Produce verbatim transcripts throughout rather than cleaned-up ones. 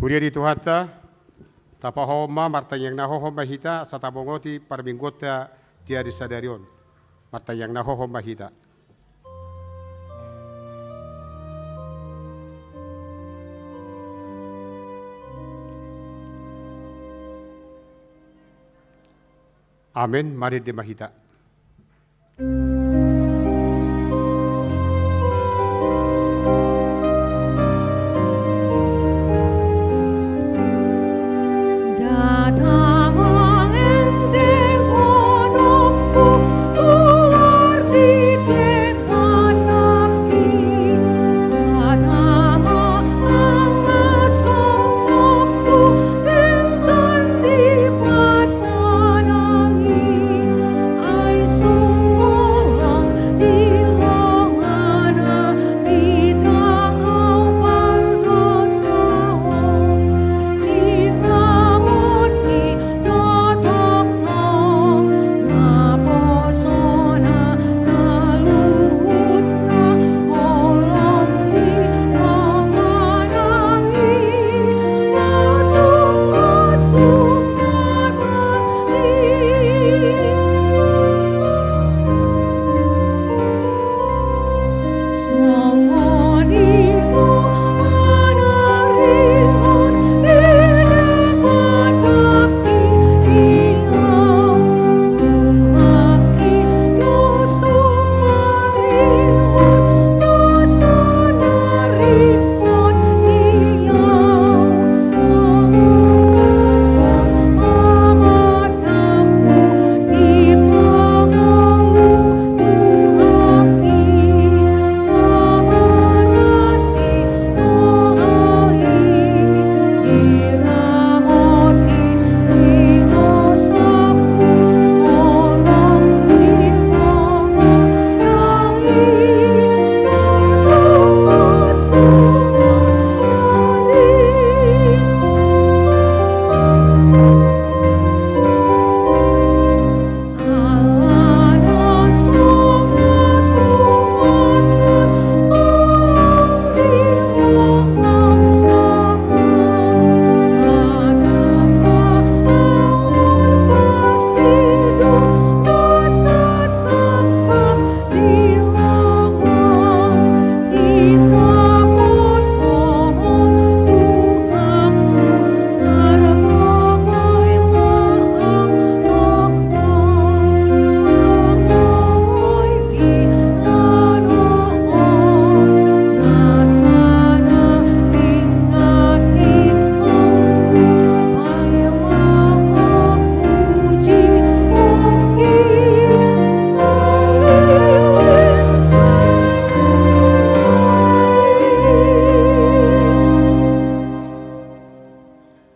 Huria ni Tuhanta, tapahohom ma, martangiang na hohom ma hita, asa tabongoti parmingguonta di ari sadari on. Martangiang na hohom ma hita. Amen. Marende ma hita.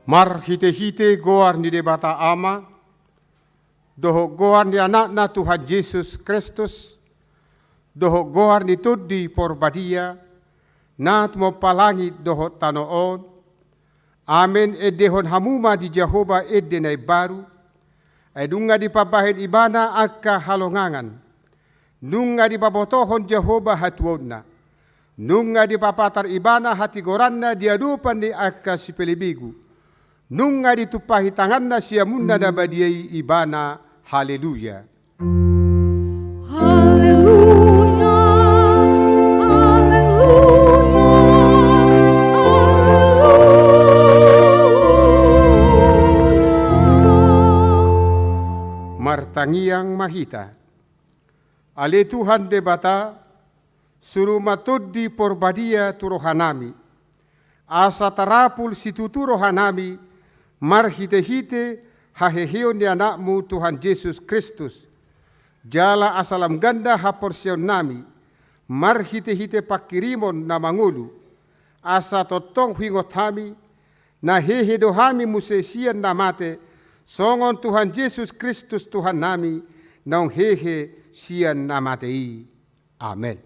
Marhitehite goar ni Debata Ama, dohot goar ni Anakna Tuhan Jesus Kristus, dohot goar ni Tondi Porbadia, na tumompa langit dohot tano on, amen, endehon hamu ma di Jahowa ende na imbaru, ai nunga dipambahen Ibana angka halongangan, nunga dipabotohon Jahowa hatuaonna, nunga dipapatar Ibana hatigoranna di adopan ni angka sipelebegu, nunga ditumpahi tanganna siamunna na badia i Ibana. Haleluya. Haleluya, haleluya, haleluya. Martangiang ma hita. Ale Tuhan Debata, suru ma Tondi Porbadia tu rohanami, asa tarapul situtu rohanami marhitehite haheheon ni Anakmu Tuhan Jesus Kristus, jala asa lam ganda haporseaonnami marhitehite pangkirimon na mangolu, asa tongtong huingot hami, na hehe do hami muse sian na mate, songon Tuhan Jesus Kristus Tuhannami, naung hehe sian na mate i. Amen.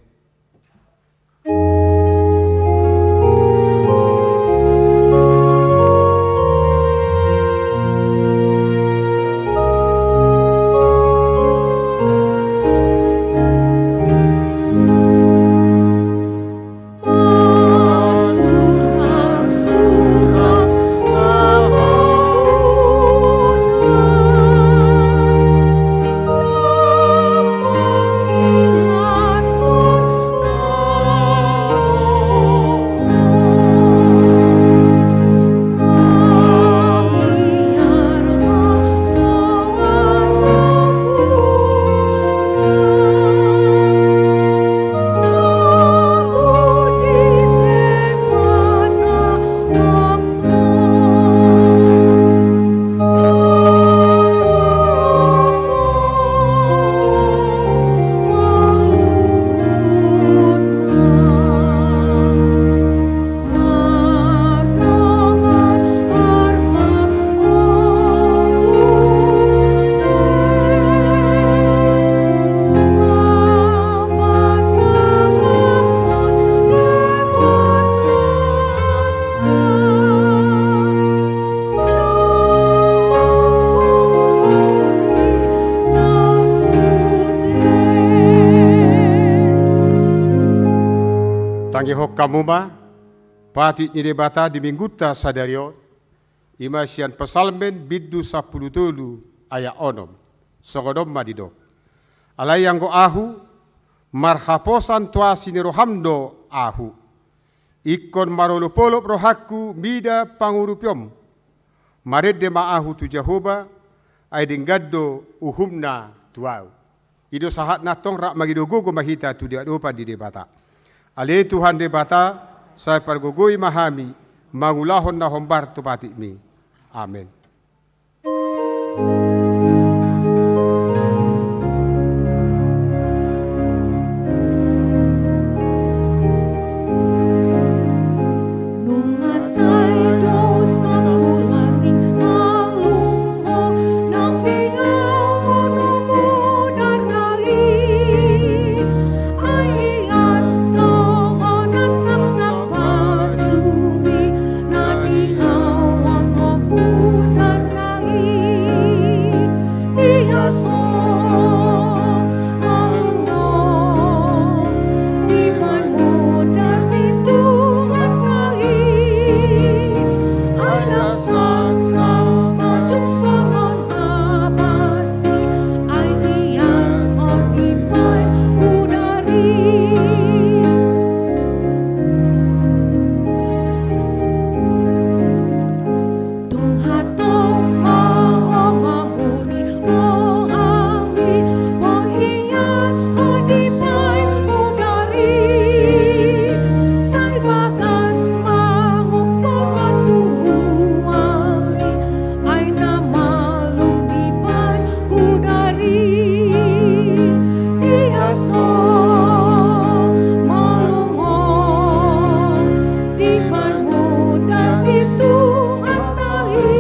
Tangihon hamu ma patik ni Debata di Minggunta sadari on, i ma sian Psalmen bindu sampulu tolu ayat onom. Songon on ma didok: Alai anggo ahu, marhaposan tu asi ni roham do ahu. Ingkon marolopolop rohangku mida pangurupionmu. Marende ma ahu tu Jahowa, ai denggan do uhumna tu ahu. I do sahatna, antong rap mangido gogo ma hita tu adopan ni Debata. Ale Tuhan Debata, sai pargogoi ma hami mangulahon na hombar tu patikmi. Amen. Nunga sai dosa hulani malum ho nang di au, molo mudar na i. Ai ias do na saksang bajumi na di au, molo mudar na i. Ias ho malum ho dibahen mudar ni Tuhan na i. Ai ndang saksang bajum songon habasi, ai ias ho dibahen mudar i. Tung hatop ho mamuri rohami, boi ias ho dibahen mudar i. Sai bagas mangukur ho tu mual i, ai na malum dibahen mudar i. Ias ho malum ho dibahen mudar ni Tuhanta i.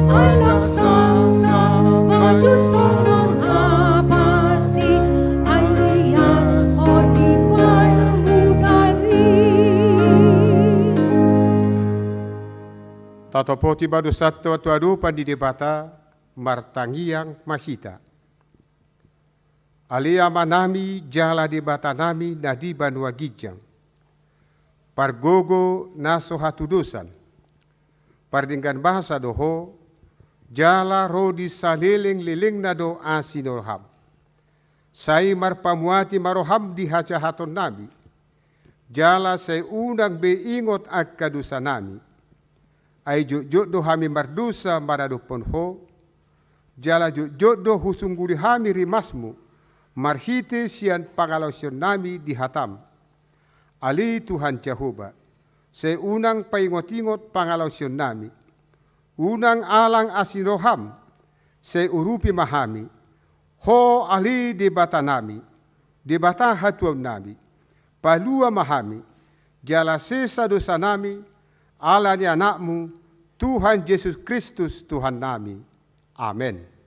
Ai ndang saksang bajum songon habasi, ai ias ho dibahen mudar i. Tatopoti ma dosanta tu adopan ni Debata, martangiang ma hita. Ale Amanami jala Debatanami na di banua ginjang, pargogo na so hatudosan, pardenggan basa do Ho, jala ro di salelenglelengna do asi ni roham. Sai marpamuati ma roham di hajahatonnami, jala sai unang be ingot angka dosanami. Ai jotjot do hami mardosa maradophon Ho, jala jotjot do husungguli hami rimasmu marhite sian pangalaosionnami di hatam. Ale Tuhan Jahowa, sai unang paingotingot pangalaosionnami. Unang alang asi ni roham, sai urupi ma hami. Ho ale Debatanami, Debata hatuaonnami, palua ma hami, jala sesa dosanami, ala ni Anakmu, Tuhan Jesus Kristus Tuhannami. Amen.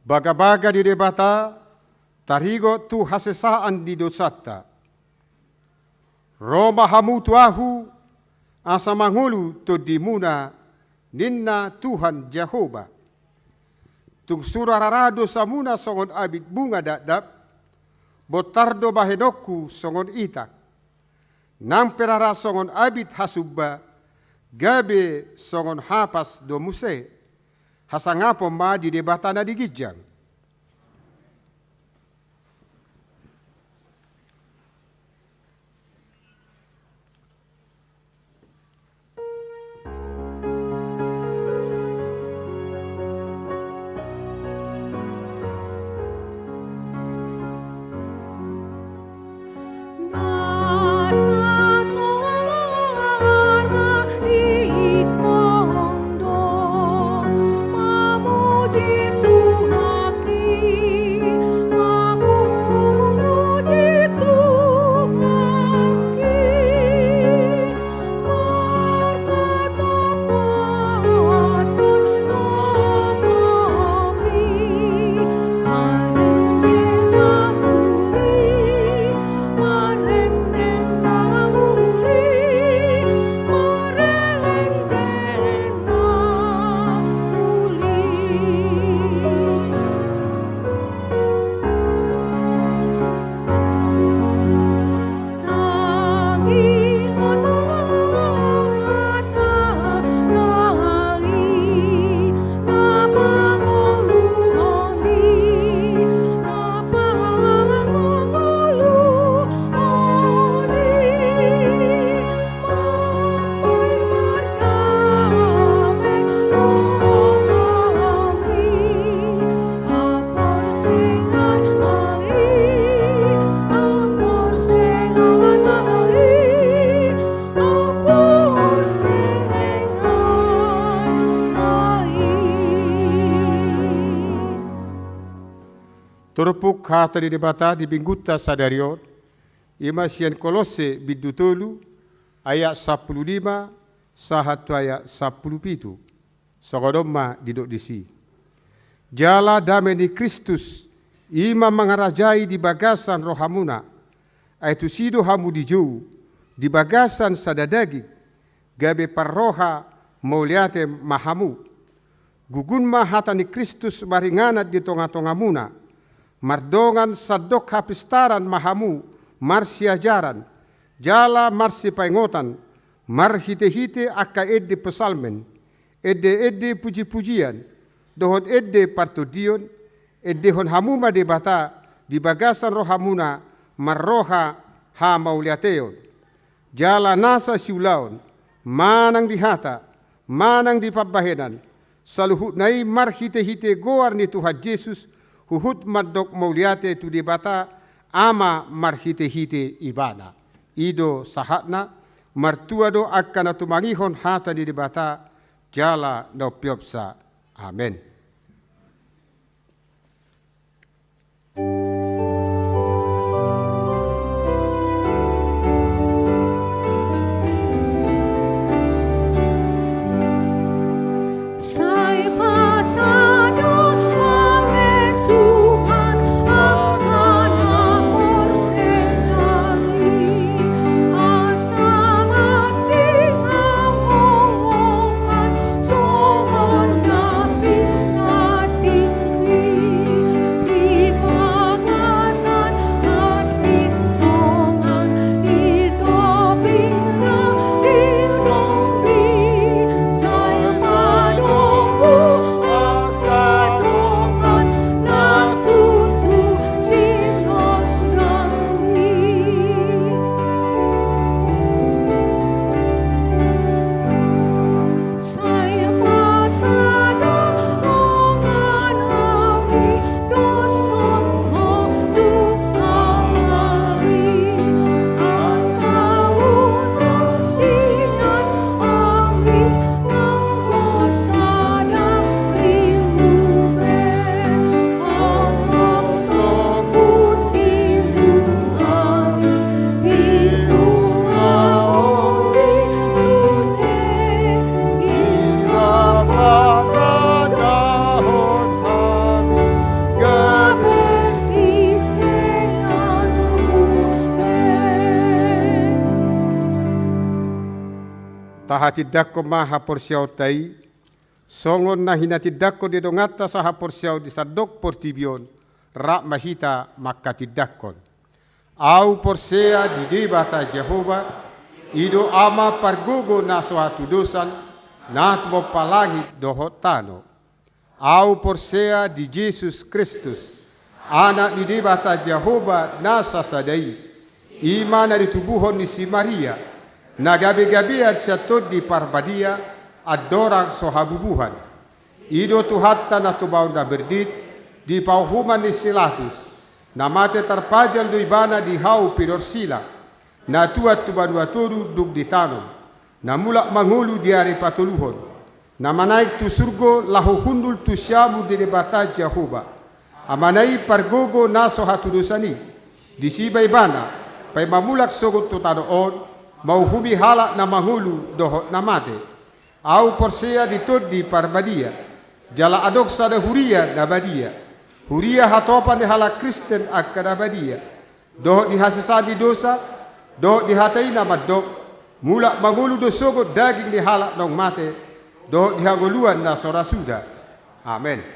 Bagabaga ni Debata taringot tu hasesaan ni dosanta. Ro ma hamu tu Ahu, asa mangolu tondimuna, ninna Tuhan Jahowa. Tung sura rara dosamuna songon abit bunga dakdak, bontar do bahenonku songon itak. Nang pe rara songon abit hasumba, gabe songon hapas do muse. Hasangapon ma di Debata na di ginjang. Turpuk hata ni Debata di Minggunta sadari on, i ma sian Kolosse bindu tolu, ayat sampulu lima sahat tu ayat sampulu pitu. Songon on ma didok disi: Jala dame ni Kristus, i ma mangarajai di bagasan rohamuna, ai tusi do hamu dijou di bagasan sada daging, gabe parroha mauliate ma hamu. Gugun ma hata ni Kristus maringanan di tongatongamuna, mardongan sandok hapistaran ma hamu marsiajaran, jala marsipaingotan, marhitehite angka ende psalmen, endeende pujipujian, dohot ende partondion, endehon hamu ma Debata di bagasan rohamuna marroha hamauliateon. Jala nasa siulaon, manang di hata, manang di pambahenan, saluhutna i marhitehite goar ni Tuhan Jesus, huhut mandok mauliate tu Debata Ama marhitehite Ibana. I do sahatna. Martua do angka na tumangihon hata ni Debata jala na umpeopsa. Amen. Sai pasada ale Tuhan angka na porsea i, asa masinga ngolongan songon na pinatik i di bagasan hasintongan i do pinatik i. Sai padomu angka dongan na tutu sinondangmi. Sai pasada dongan hami dos on ho tu Ama i, asa unang sian hami nanggo sada rilu be. Oto do putiru hami di rumah on i sude, i ma patandahon hami gabe siseanmu be. Tahatindangkon ma haporseaonta i, songon na hinatindangkon ni donganta sahaporseaon di sandok portibi on, rap ma hita manghatindangkon. Ahu porsea di Debata Jahowa, i do Ama pargogo na so hatudosan, na tumompa langit dohot tano. Ahu porsea di Jesus Kristus, Anak ni Debata Jahowa na sasada i, i ma na ditubuhon ni si Maria, na gabegabean sian Tondi Parbadia, andorang so habubuhan. I do Tuhanta na tumaon na berdit, di pauhuman ni si Latus, na mate tarpajal do Ibana di hau pinorsilang, na tuat tu banua toru dung ditanom, na mulak mangolu di ari patoluhon, na manaek tu surgo laho hundul tu siamun ni Debata Jahowa, Amana i pargogo na so hatudosan i. Disi ma Ibana, paima mulak sogot tu tano on, mauhumi halak na mangolu dohot na mate. Ahu porsea di Tondi Parbadia, jala adong sada huria na badia, huria hatopan ni halak Kristen angka na badia, dohot di hasesaan ni dosa, dohot di hata i na mandok, mulak mangolu do sogot daging ni halak naung mate, dohot di hangoluan na so ra suda. Amen.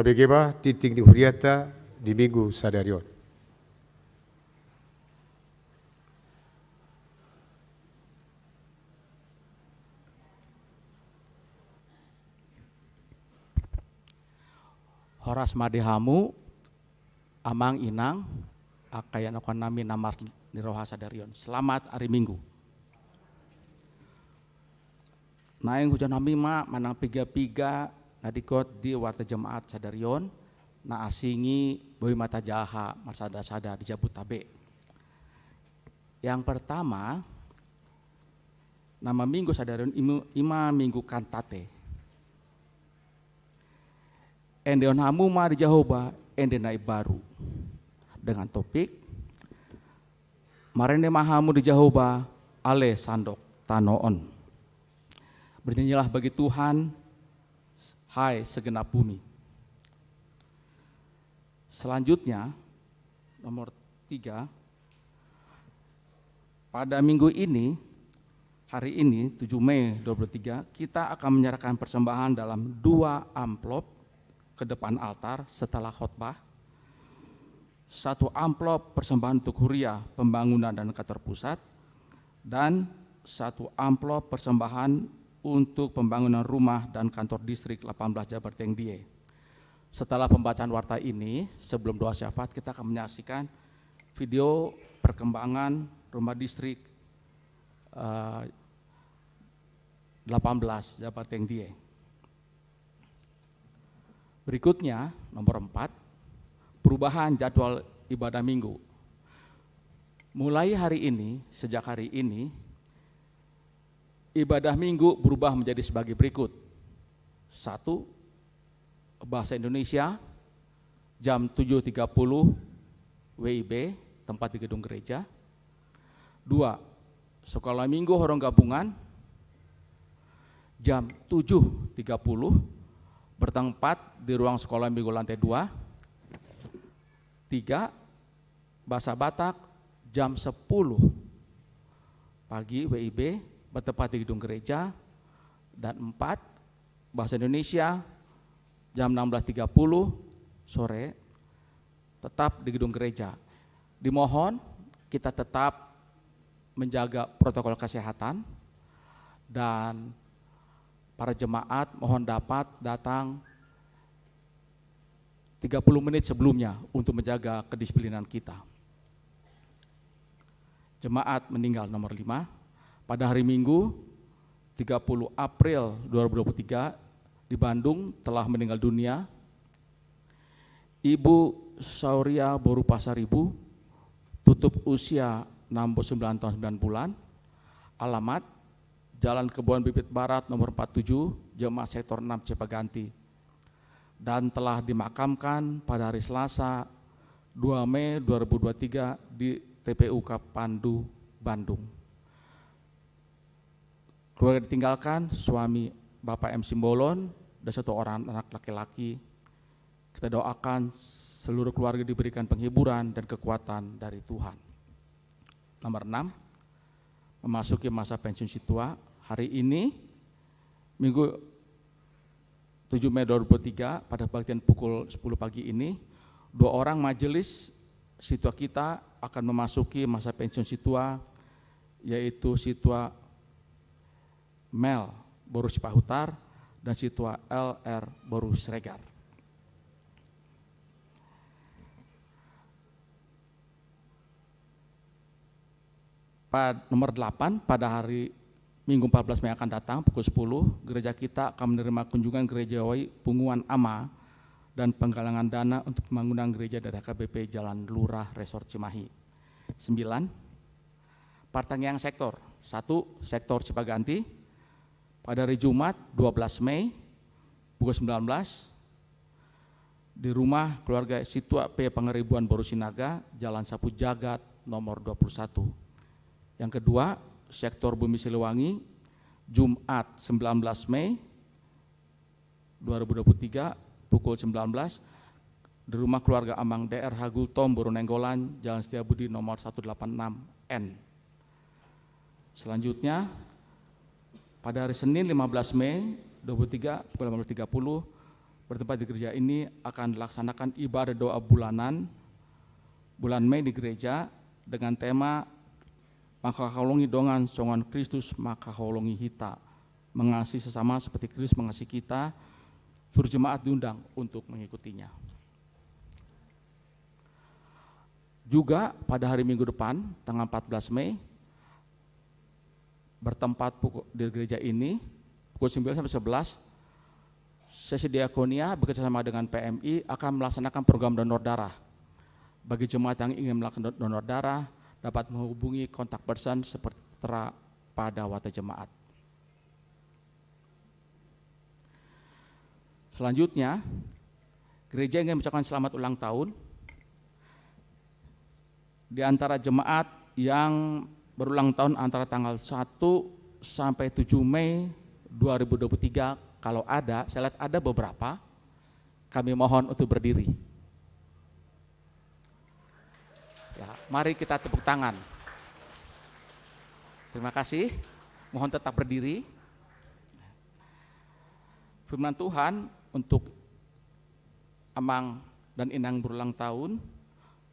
Bege ma tintin ni hurianta di Minggu sadari on. Horas ma di hamu, amang, inang, angka ianakhonnami na marlas ni roha sadari on. Selamat ari Minggu. Naeng hujaha hami ma manang piga-piga na dingkot di warta jemaat sadari on, na asing i boi ma tajaha marsada-sada di jabu tabe. Yang pertama, nama Minggu sadari on imu-, ima Minggu Kantate. Endehon hamu ma di Jahowa ende na imbaru. Dengan topik, marende ma hamu di Jahowa ale sandok tano on. Bernyanyilah bagi Tuhan, hai segenap bumi. Selanjutnya, nomor tiga, pada minggu ini, hari ini, tujuh Mei dua ribu dua puluh tiga, kita akan menyerahkan persembahan dalam dua amplop ke depan altar setelah khotbah. Satu amplop persembahan untuk huria, pembangunan, dan kantor pusat, dan satu amplop persembahan untuk pembangunan rumah dan kantor distrik delapan belas Jabar Tengdie. Setelah pembacaan warta ini, sebelum doa syafaat, kita akan menyaksikan video perkembangan rumah distrik, eh, delapan belas Jabar Tengdie. Berikutnya, nomor empat, perubahan jadwal ibadah Minggu. Mulai hari ini, sejak hari ini, ibadah Minggu berubah menjadi sebagai berikut. Satu, bahasa Indonesia, jam tujuh tiga puluh W I B, tempat di gedung gereja. Dua, sekolah minggu horong gabungan, jam tujuh tiga puluh, bertempat di ruang sekolah minggu lantai dua. Tiga, bahasa Batak, jam sepuluh pagi W I B, bertempat di gedung gereja. Dan empat, bahasa Indonesia, jam enam belas tiga puluh sore, tetap di gedung gereja. Dimohon kita tetap menjaga protokol kesehatan, dan para jemaat mohon dapat datang tiga puluh menit sebelumnya untuk menjaga kedisiplinan kita. Jemaat meninggal nomor lima. Pada hari Minggu, tiga puluh April dua ribu dua puluh tiga, di Bandung telah meninggal dunia Ibu Sauria boru Pasaribu, tutup usia enam puluh sembilan tahun sembilan bulan. Alamat, Jalan Kebon Bibit Barat nomor empat tujuh, jemaat sektor enam Cipaganti, dan telah dimakamkan pada hari Selasa, dua Mei dua ribu dua tiga, di T P U Kapandu, Bandung. Keluarga ditinggalkan, suami Bapak M Simbolon, dan satu orang anak laki-laki. Kita doakan seluruh keluarga diberikan penghiburan dan kekuatan dari Tuhan. Nomor enam, memasuki masa pensiun sintua. Hari ini, Minggu tujuh Mei dua ribu dua puluh tiga, pada kebaktian pukul sepuluh pagi ini, dua orang majelis sintua kita akan memasuki masa pensiun sintua, yaitu sintua Mel boru Sipahutar dan sintua L R boru Siregar. Pad-, nomor delapan, pada hari Minggu empat belas Mei akan datang, pukul sepuluh, gereja kita akan menerima kunjungan gerejawi punguan ama dan penggalangan dana untuk pembangunan gereja dari H K B P Jalan Lurah, Resort Cimahi. Sembilan, pertanian sektor. Satu, sektor Cipaganti. Pada hari Jumat, dua belas Mei, pukul sembilan belas, di rumah keluarga Sintua P Pangaribuan boru Sinaga, Jalan Sapu Jagat nomor dua puluh satu. Yang kedua, sektor Bumi Siliwangi, Jumat sembilan belas Mei dua ribu dua puluh tiga, pukul sembilan belas, di rumah keluarga Amang D R H Gultom boru Nainggolan, Jalan Setiabudi nomor satu delapan enam N. Selanjutnya, pada hari Senin lima belas Mei dua puluh tiga, pukul delapan belas tiga puluh, bertempat di gereja ini akan dilaksanakan ibadah doa bulanan bulan Mei di gereja dengan tema Mangkaholongi Dongan Songon Kristus Mangkaholongi Hita, mengasihi sesama seperti Kristus mengasihi kita. Seluruh jemaat diundang untuk mengikutinya. Juga pada hari Minggu depan, tanggal empat belas Mei, bertempat pukul, di gereja ini, pukul sembilan sampai sebelas, sesi diakonia bekerjasama dengan P M I akan melaksanakan program donor darah. Bagi jemaat yang ingin melakukan donor darah, dapat menghubungi kontak person seperti tertera pada warta jemaat. Selanjutnya, gereja ingin mengucapkan selamat ulang tahun. Di antara jemaat yang berulang tahun antara tanggal satu sampai tujuh Mei dua ribu dua puluh tiga, kalau ada, saya lihat ada beberapa, kami mohon untuk berdiri. Ya, mari kita tepuk tangan. Terima kasih. Mohon tetap berdiri. Firman Tuhan untuk amang dan inang berulang tahun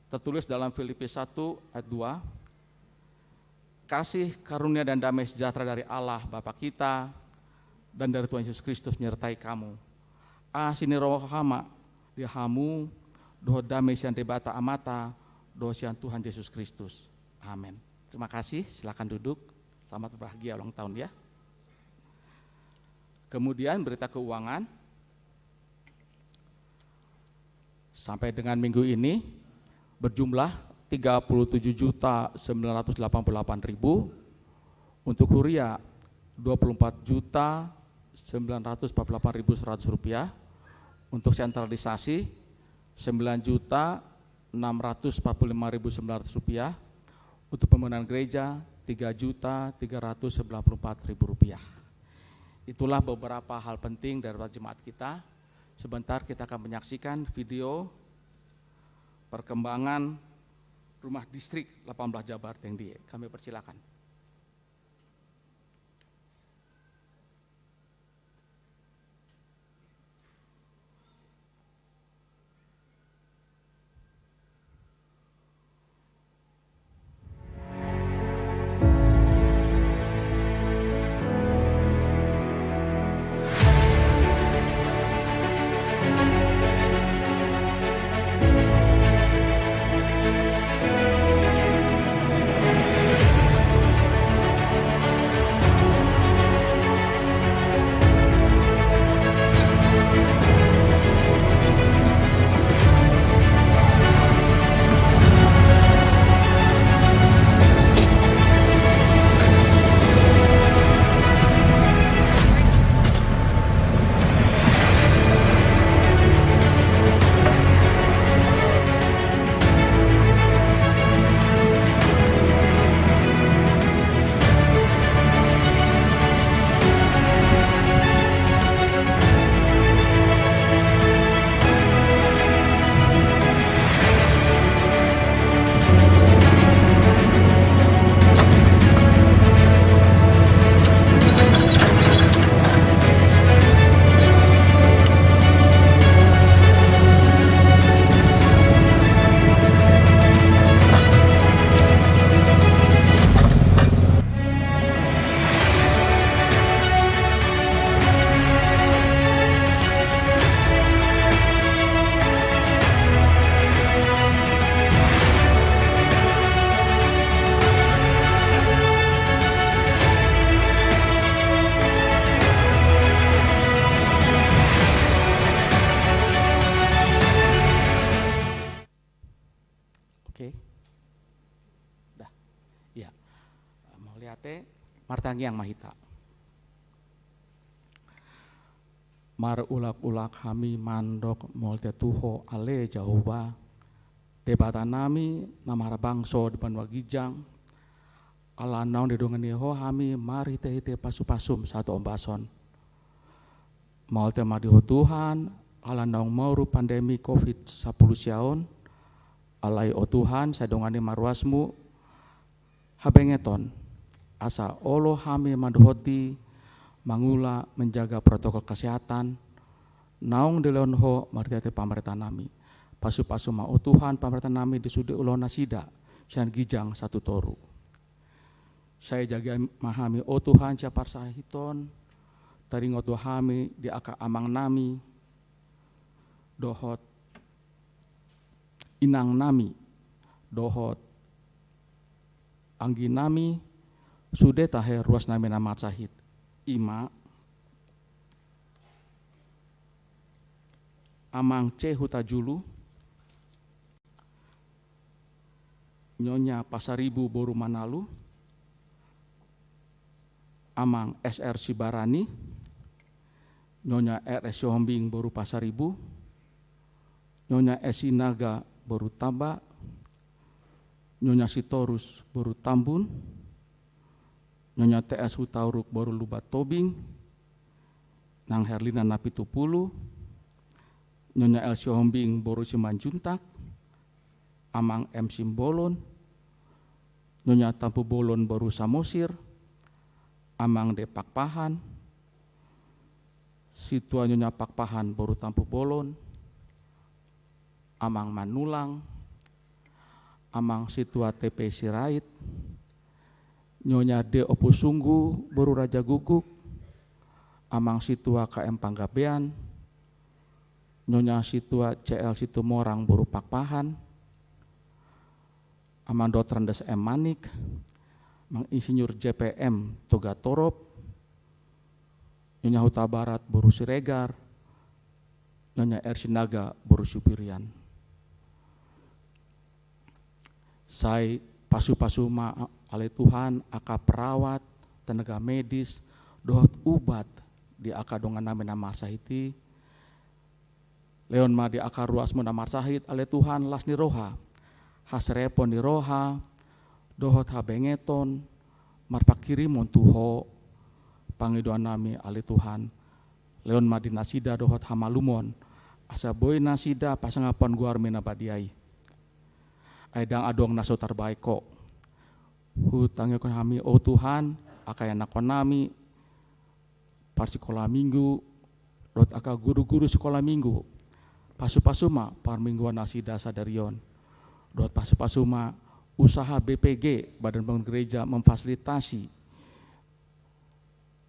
tertulis dalam Filipi satu ayat dua. Kasih karunia dan damai sejahtera dari Allah Bapa kita dan dari Tuhan Yesus Kristus menyertai kamu. Asi ni roha ma di hamu, dohot damai sian Debata Amanta, dohot sian Tuhan Yesus Kristus. Amin. Terima kasih, silakan duduk. Selamat berbahagia ulang tahun ya. Kemudian berita keuangan. Sampai dengan minggu ini berjumlah tiga puluh tujuh juta sembilan ratus delapan puluh delapan ribu, untuk huria dua puluh empat juta sembilan ratus empat puluh delapan ribu seratus rupiah, untuk sentralisasi sembilan juta enam ratus empat puluh lima ribu sembilan ratus rupiah, untuk pembangunan gereja tiga juta tiga ratus sembilan puluh empat ribu rupiah. Itulah beberapa hal penting dari rapat jemaat kita. Sebentar kita akan menyaksikan video perkembangan rumah distrik delapan belas Jabar Tengdie. Kami persilakan. Oke. Dah. Iya. Mauliate, martangiang ma hita. Marulak-ulak hami mandok mauliate tu Ho ale Jahowa, Debata nami na marbangso di banua ginjang, ala naung didongani Ho hami marhite-hite pasu-pasum sahat tu ombason. Mauliate ma di Ho Tuhan, ala naung mauru pandemi covid sampulu sia on, alai O Tuhan, sai dongani ma ruasmu habengeton, asa olo hami mandohoti mangula menjaga protokol kesehatan, Naung dilehon Ho marhite-hite pamarentaannami. Pasu-pasu ma, o Tuhan, pamarentaannami di sude ulaon nasida sian ginjang sahat tu toru. Sai jaga ma hami, o Tuhan, sian parsahiton, taringot do hami di angka amangnami dohot inangnami dohot angginami, sude tahe ruasnami na marsahit. I ma Amang C Hutajulu, Nyonya Pasaribu boru Manalu, Amang S R Sibarani, Nyonya R S Sihombing boru Pasaribu, Nyonya S Sinaga boru Tamba, Nyonya Sitorus boru Tambun, Nyonya T S Hutauruk boru Lumban Tobing, Nang Herlina Napitupulu, Nyonya L Sihombing boru Simanjuntak, Amang M Simbolon, Nyonya Tampubolon boru Samosir, Amang D Pakpahan, Situa Nyonya Pakpahan boru Tampubolon, Amang Manulang, Amang Situa T P Sirait, Nyonya D Ompusunggu boru Rajagukguk, Amang Situa K M Panggabean, Nyonya Situa C L Situmorang boru Pakpahan, Amang Doktor Andes M Manik, Amang Insinyur J P M Togatorop, Nyonya Hutabarat boru Siregar, Nyonya R Sinaga boru Siburian. Sai pasu-pasu ma, ale Tuhan, angka perawat, tenaga medis, dohot ubat di angka dongannami na marsahit i. Lehon ma di angka ruasmu na marsahit, ale Tuhan, las ni roha, hasrepon ni roha, dohot habengeton, marpangkirimon tu Ho. Pangidoannami, ale Tuhan, lehon ma di nasida dohot hamalumon, asa boi nasida pasangaphon goarmi na badia i. Ai ndang adong na so tarbahen Ho. Hutangiangkon hami, o Tuhan, angka ianakhonnami, parsikola minggu, dohot angka guru-guru sikola minggu. Pasu-pasu ma parmingguan nasida sadari on. Dohot pasu-pasu ma usaha B P G, Badan Pembangunan Gereja, memfasilitasi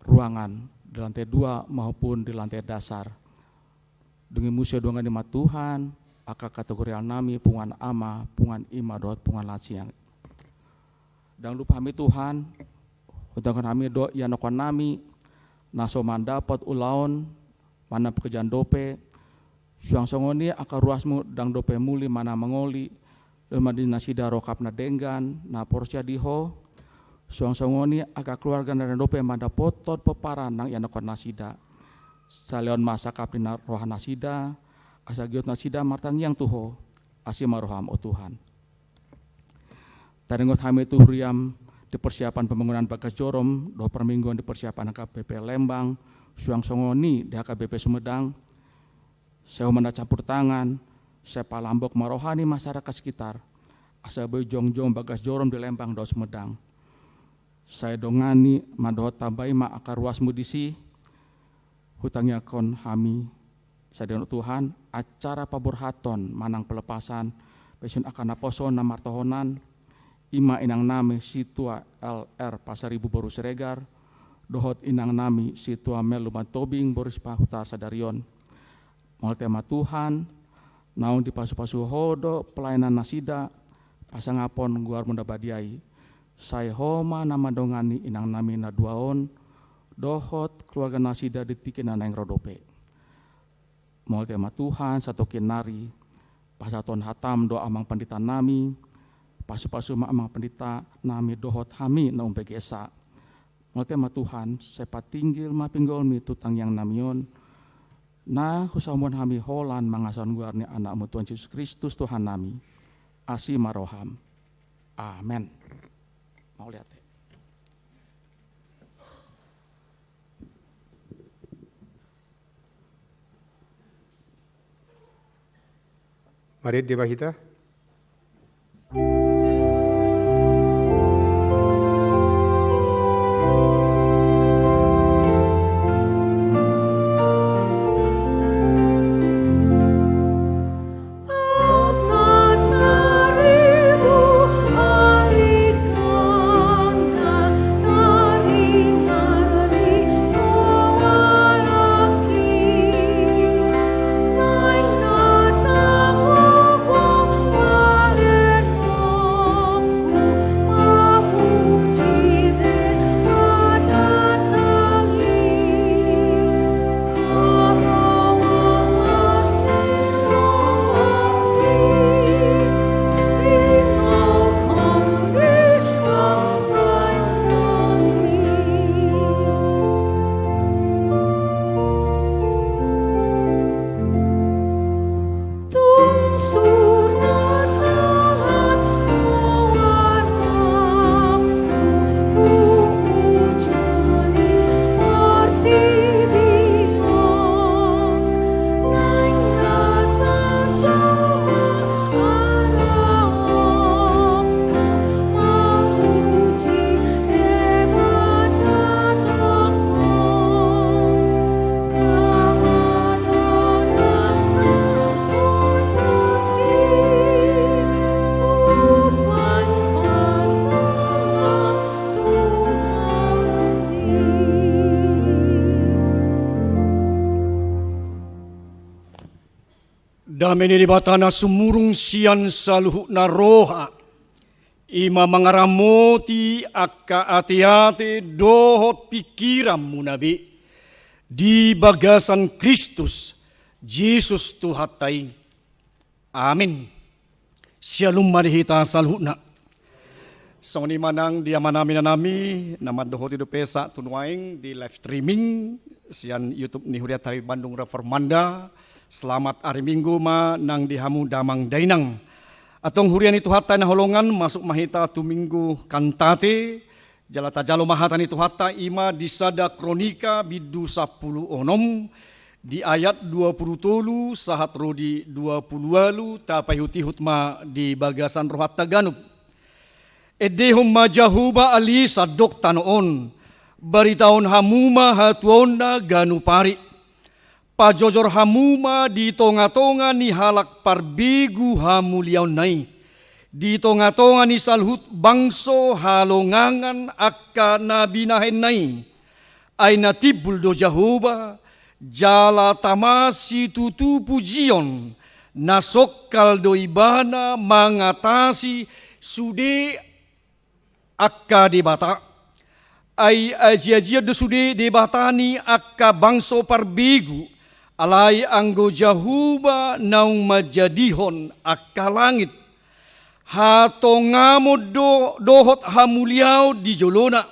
ruangan di lantai dua maupun di lantai dasar. Dung i muse dongani ma Tuhan angka kategorialnami, punguan ama, punguan ima dohot punguan lansia. Ndang lupa hami Tuhan, hutangiangkon hami do ianakhonnami na so mandapot ulaon manang pekerjaan dope, suang songon i angka ruasmu ndang dope muli manang mangoli, lehon ma di nasida rongkap na denggan, na porsea di Ho. Suang songon i angka keluarga na ndang dope mandapothon pomparan nang ianakhon nasida. Sai lehon ma sangkap ni na roha nasida, asa giot nasida martangiang tu Ho. Asi ma roham, o Tuhan. Taringot hami tu huriam di persiapan pembangunan bagas jorom, dohot parmingguan di persiapan H K B P Lembang, suang songon i di H K B P Sumedang, sai Ho ma na campur tangan, sai palambok ma roha ni masyarakat sekitar, asa boi jongjong bagas jorom di Lembang dohot Sumedang. Sai dongani ma dohot tambai ma angka ruasmu disi, hutangiangkon hami. Sai dongani Tuhan, acara paborhaton manang pelepasan pensiun angka naposo na martohonan, ima inangnami Situa L R Pasaribu boru Siregar, dohot inangnami Situa Mel Lumban Tobing boru Sipahutar sadari on. Mauliate ma Tuhan, naung dipasu-pasu Ho do pelayanan nasida, pasangaphon goarmu na badia i. Sai Ho ma na mandongani inangnami na dua on, dohot keluarga nasida di tingki na naeng ro dope. Mauliate ma Tuhan, satongkin nari pasahathon hatam do amang panditanami, pasu-pasu ma amang panditanami dohot hami na umbegesa. Mauliate ma Tuhan, sai patinggil ma pinggolmi tu tangiangnami on, na husamohon hami holan mangasahon goar ni Anakmu Tuhan Jesus Kristus Tuhannami. Asi ma roham. Amen. Mauliate. Marende ma hita. Dame ni Debata na sumurung sian saluhutna roha, i ma mangaramoti angka ateate dohot pingkiranmuna be, di bagasan Kristus Jesus Tuhanta i. Amin. Syalom ma di hita saluhutna. Songon i ma nang di amanami, inanami, na mandohoti dope sahat tu nuaeng di live streaming sian YouTube ni Huriata i Bandung Reformanda. Selamat ari Minggu ma nang di hamu damang dainang. Antong huria ni Tuhanta na holongan, masuk ma hita tu Minggu Kantate. Jala tajalo ma hata ni Tuhanta, i ma di sada Kronika bindu sampulu onom, di ayat dua pulu tolu sahat ro di dua pulu ualu, tapaihutihut ma di bagasan rohanta ganup. Endehon ma Jahowa ale sandok tano on, baritahon hamu ma hatuaonna ganup ari. Pajojor hamu ma di tongatonga ni halak parbegu hamuliaonna i, di tongatonga ni saluhut bangso halongangan angka na binahenna i. Ai na timbul do Jahowa, jala tama situtu pujion, na songkal do Ibana mangatasi sude angka debata. Ai ajiajian do sude debata ni angka bangso parbegu, alai anggo Jahowa naung manjadihon angka langit. Hatongamon do dohot hamuliaon di jolona,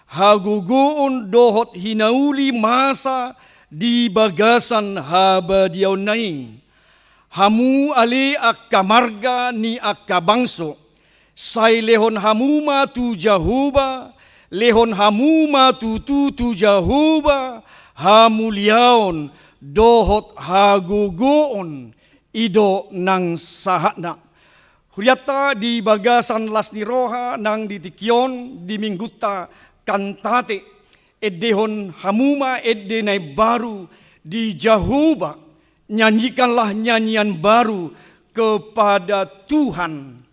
hagogoon dohot hinauli masa di bagasan habadiaonna i. Hamu ale angka marga ni angka bangso, sai lehon hamu ma tu Jahowa, lehon hamu ma tutu tu Jahowa hamuliaon dohot hagogoon, i do nang sahatna. Hurianta di bagasan las ni roha nang di tingki on di Minggunta Kantate, endehon hamu ma ende na imbaru di Jahowa, nyanyikanlah nyanyian baru kepada Tuhan.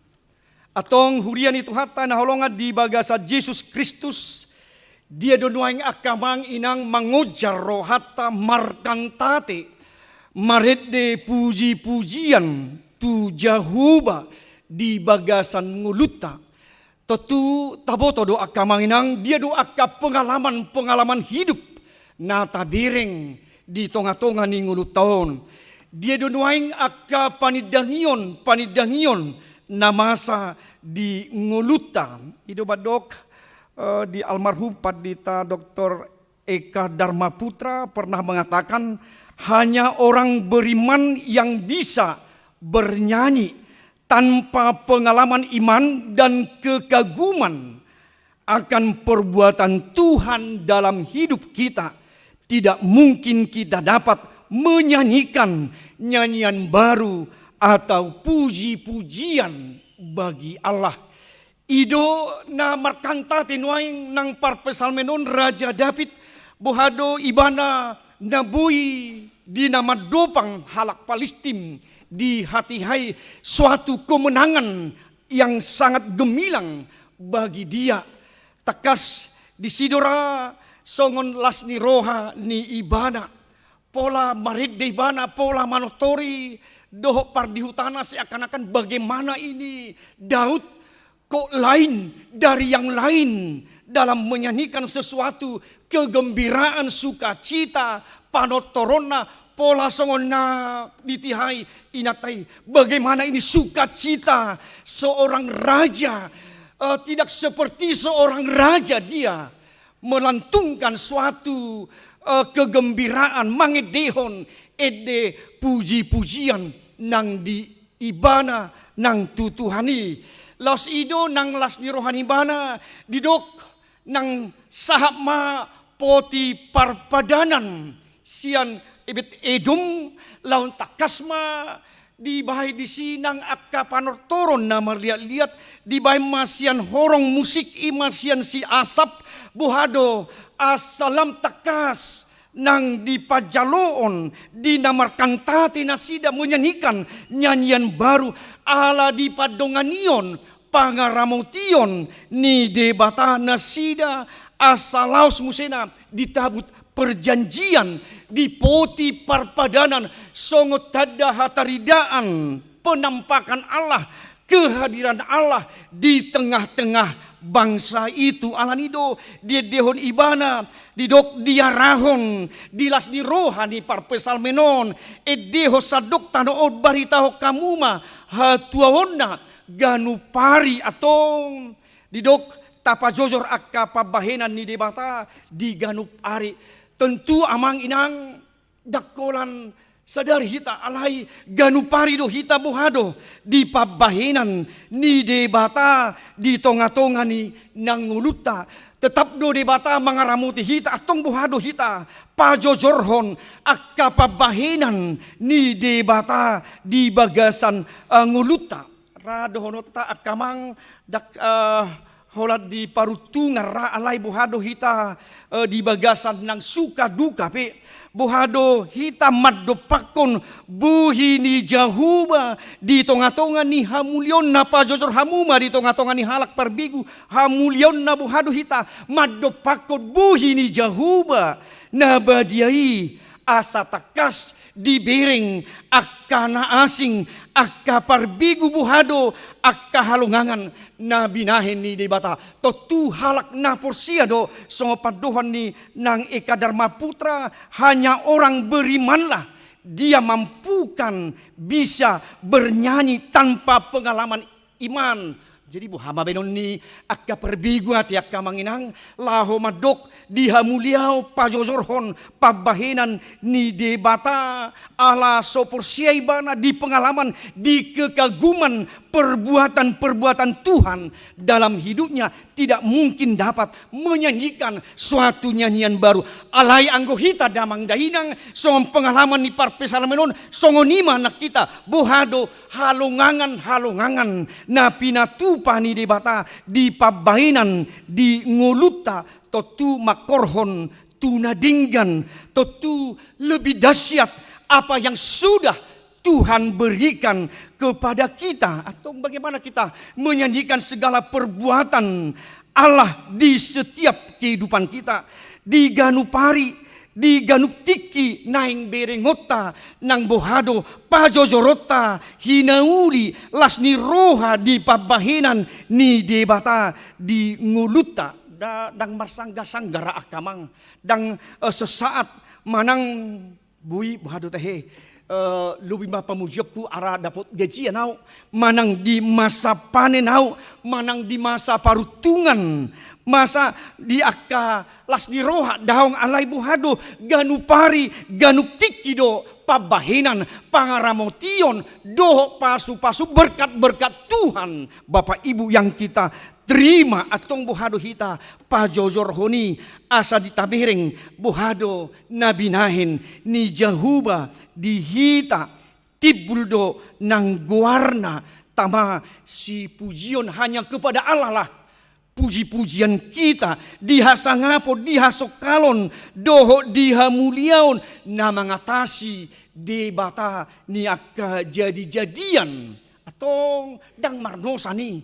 Antong huria ni Tuhanta na holongan di bagasan Jesus Kristus, dia do nuaeng angka amang inang mangonjar rohanta markantate, marende pujipujian tu Jahowa di bagasan ngolunta. Tontu taboto do angka amang inang, dia do angka pengalaman-pengalaman hidup na tabereng di tongatonga ni ngolunta on. Dia do nuaeng angka panindangion-panindangion na masa di ngolunta. I do mandok, eh, di almarhum Pandita Doktor Eka Dharma Putra pernah mengatakan, hanya orang beriman yang bisa bernyanyi tanpa pengalaman iman dan kekaguman akan perbuatan Tuhan dalam hidup kita, tidak mungkin kita dapat menyanyikan nyanyian baru atau puji-pujian bagi Allah. I do na markantate nuaeng nang parpsalmen on Raja David, boha do ibana na boi di na mandopang halak Palistim dihatihai suatu kemenangan yang sangat gemilang bagi dia. Tangkas disi do ra songon las ni roha ni ibana. Pola marende ibana, pola manortori dohot pardihutana seakan-akan bagaimana ini Daud kok lain dari yang lain dalam menyanyikan sesuatu kegembiraan, sukacita, panortoronna, pola songon na ditihai inanta i. Bagaimana ini sukacita seorang raja, eh, tidak seperti seorang raja dia melantungkan suatu, eh, kegembiraan, mangendehon ende puji-pujian nang di ibana nang tu Tuhan i. Laos i do nang las ni roha ni ibana, didok nang sahat ma poti parpadanan sian Ebed Edom, laos tangkas ma dibahen disi nang angka panortoron na marliat-liat, dibahen ma sian horong musik i ma sian si Asap, boha do asa lam tangkas nang dipanjaloon di na markantate nasida menyanyikan nyanyian baru ala dipandonganion pangaramotion ni Debata nasida asa laos musena ditabut perjanjian, di poti parpadanan, songon tanda hataridaan penampakan Allah, kehadiran Allah di tengah-tengah bangsa itu. Alani do diendehon ibana, didok diarahon di las ni roha ni parpsalmen on, endehon sandok tano on, baritahon hamu ma hatuaonna ganup ari. Antong didok tapajojor angka pambahenan ni Debata di ganup ari. Tontu amang inang, ndang holan sadari hita, alai ganup ari do hita boha do di pambahenan ni Debata di tonga-tonga ni na ngolunta. Tetap do Debata mangaramoti hita, antong boha do hita pajojorhon angka pambahenan ni Debata di bagasan, eh, ngolunta. Ra dohononta angka amang, ndang, eh, holan di paruntungan ra, alai boha do hita, eh, di bagasan nang suka duka pe, boha do hita mandompakkon bohi ni Jahowa di tonga-tonga ni hamuliaonna. Pajojor hamu ma di tonga-tonga ni halak parbegu hamuliaonna, boha do hita mandompakkon bohi ni Jahowa na badia i, asa tangkas dibereng angka na asing, angka parbegu, boha do angka halongangan na binahen ni Debata. Tontu halak na porsea do, songon pandohan ni nang Eka Dharma Putra, hanya orang berimanlah dia mampukan bisa bernyanyi tanpa pengalaman iman. Jadi boha ma baenon ni angka parbegu ate angka amang inang, laho mandok di hamuliaon pajojorhon pambahenan ni Debata, ala so porsea ibana di pengalaman, di kekaguman perbuatan-perbuatan Tuhan dalam hidupnya, tidak mungkin dapat menyanyikan suatu nyanyian baru. Alai anggo hita damang dainang, songon pengalaman ni parpsalmen on, songon i ma nang hita, boha do halongangan-halongangan na pinatupa ni Debata di pambahenan di ngolunta, tontu mangkorhon tu na denggan, tontu lebih dahsyat apa yang sudah Tuhan berikan kepada kita. Antong bagaimana kita menyanyikan segala perbuatan Allah di setiap kehidupan kita, di ganup ari, di ganup tingki naeng berengonta, nang boha do pajojoronta hinauli las ni roha di pambahenan ni Debata di ngolunta. Nda-, ndang marsangga-sangga ra angka amang, ndang, eh, sesaat manang boi, boha do tahe, eh, lobi ma pamujionku, ala dapot gajian ahu, manang di masa panen ahu, manang di masa paruntungan, masa di angka las ni roha daong, alai boha do ganup ari, ganup tingki do pambahenan, pangaramotion dohot pasu-pasu, berkat-berkat Tuhan, Bapak Ibu yang kita terima. Antong boha do hita pajojorhon i, asa tabereng boha do na binahen ni Jahowa di hita. Timbul do nang goarna, tama sipujion hanya kepada Allah lah puji-pujian kita di hasangapon, di hasongkalon dohot di hamuliaon na mangatasi Debata ni angka jadi-jadian. Antong ndang marnosa ni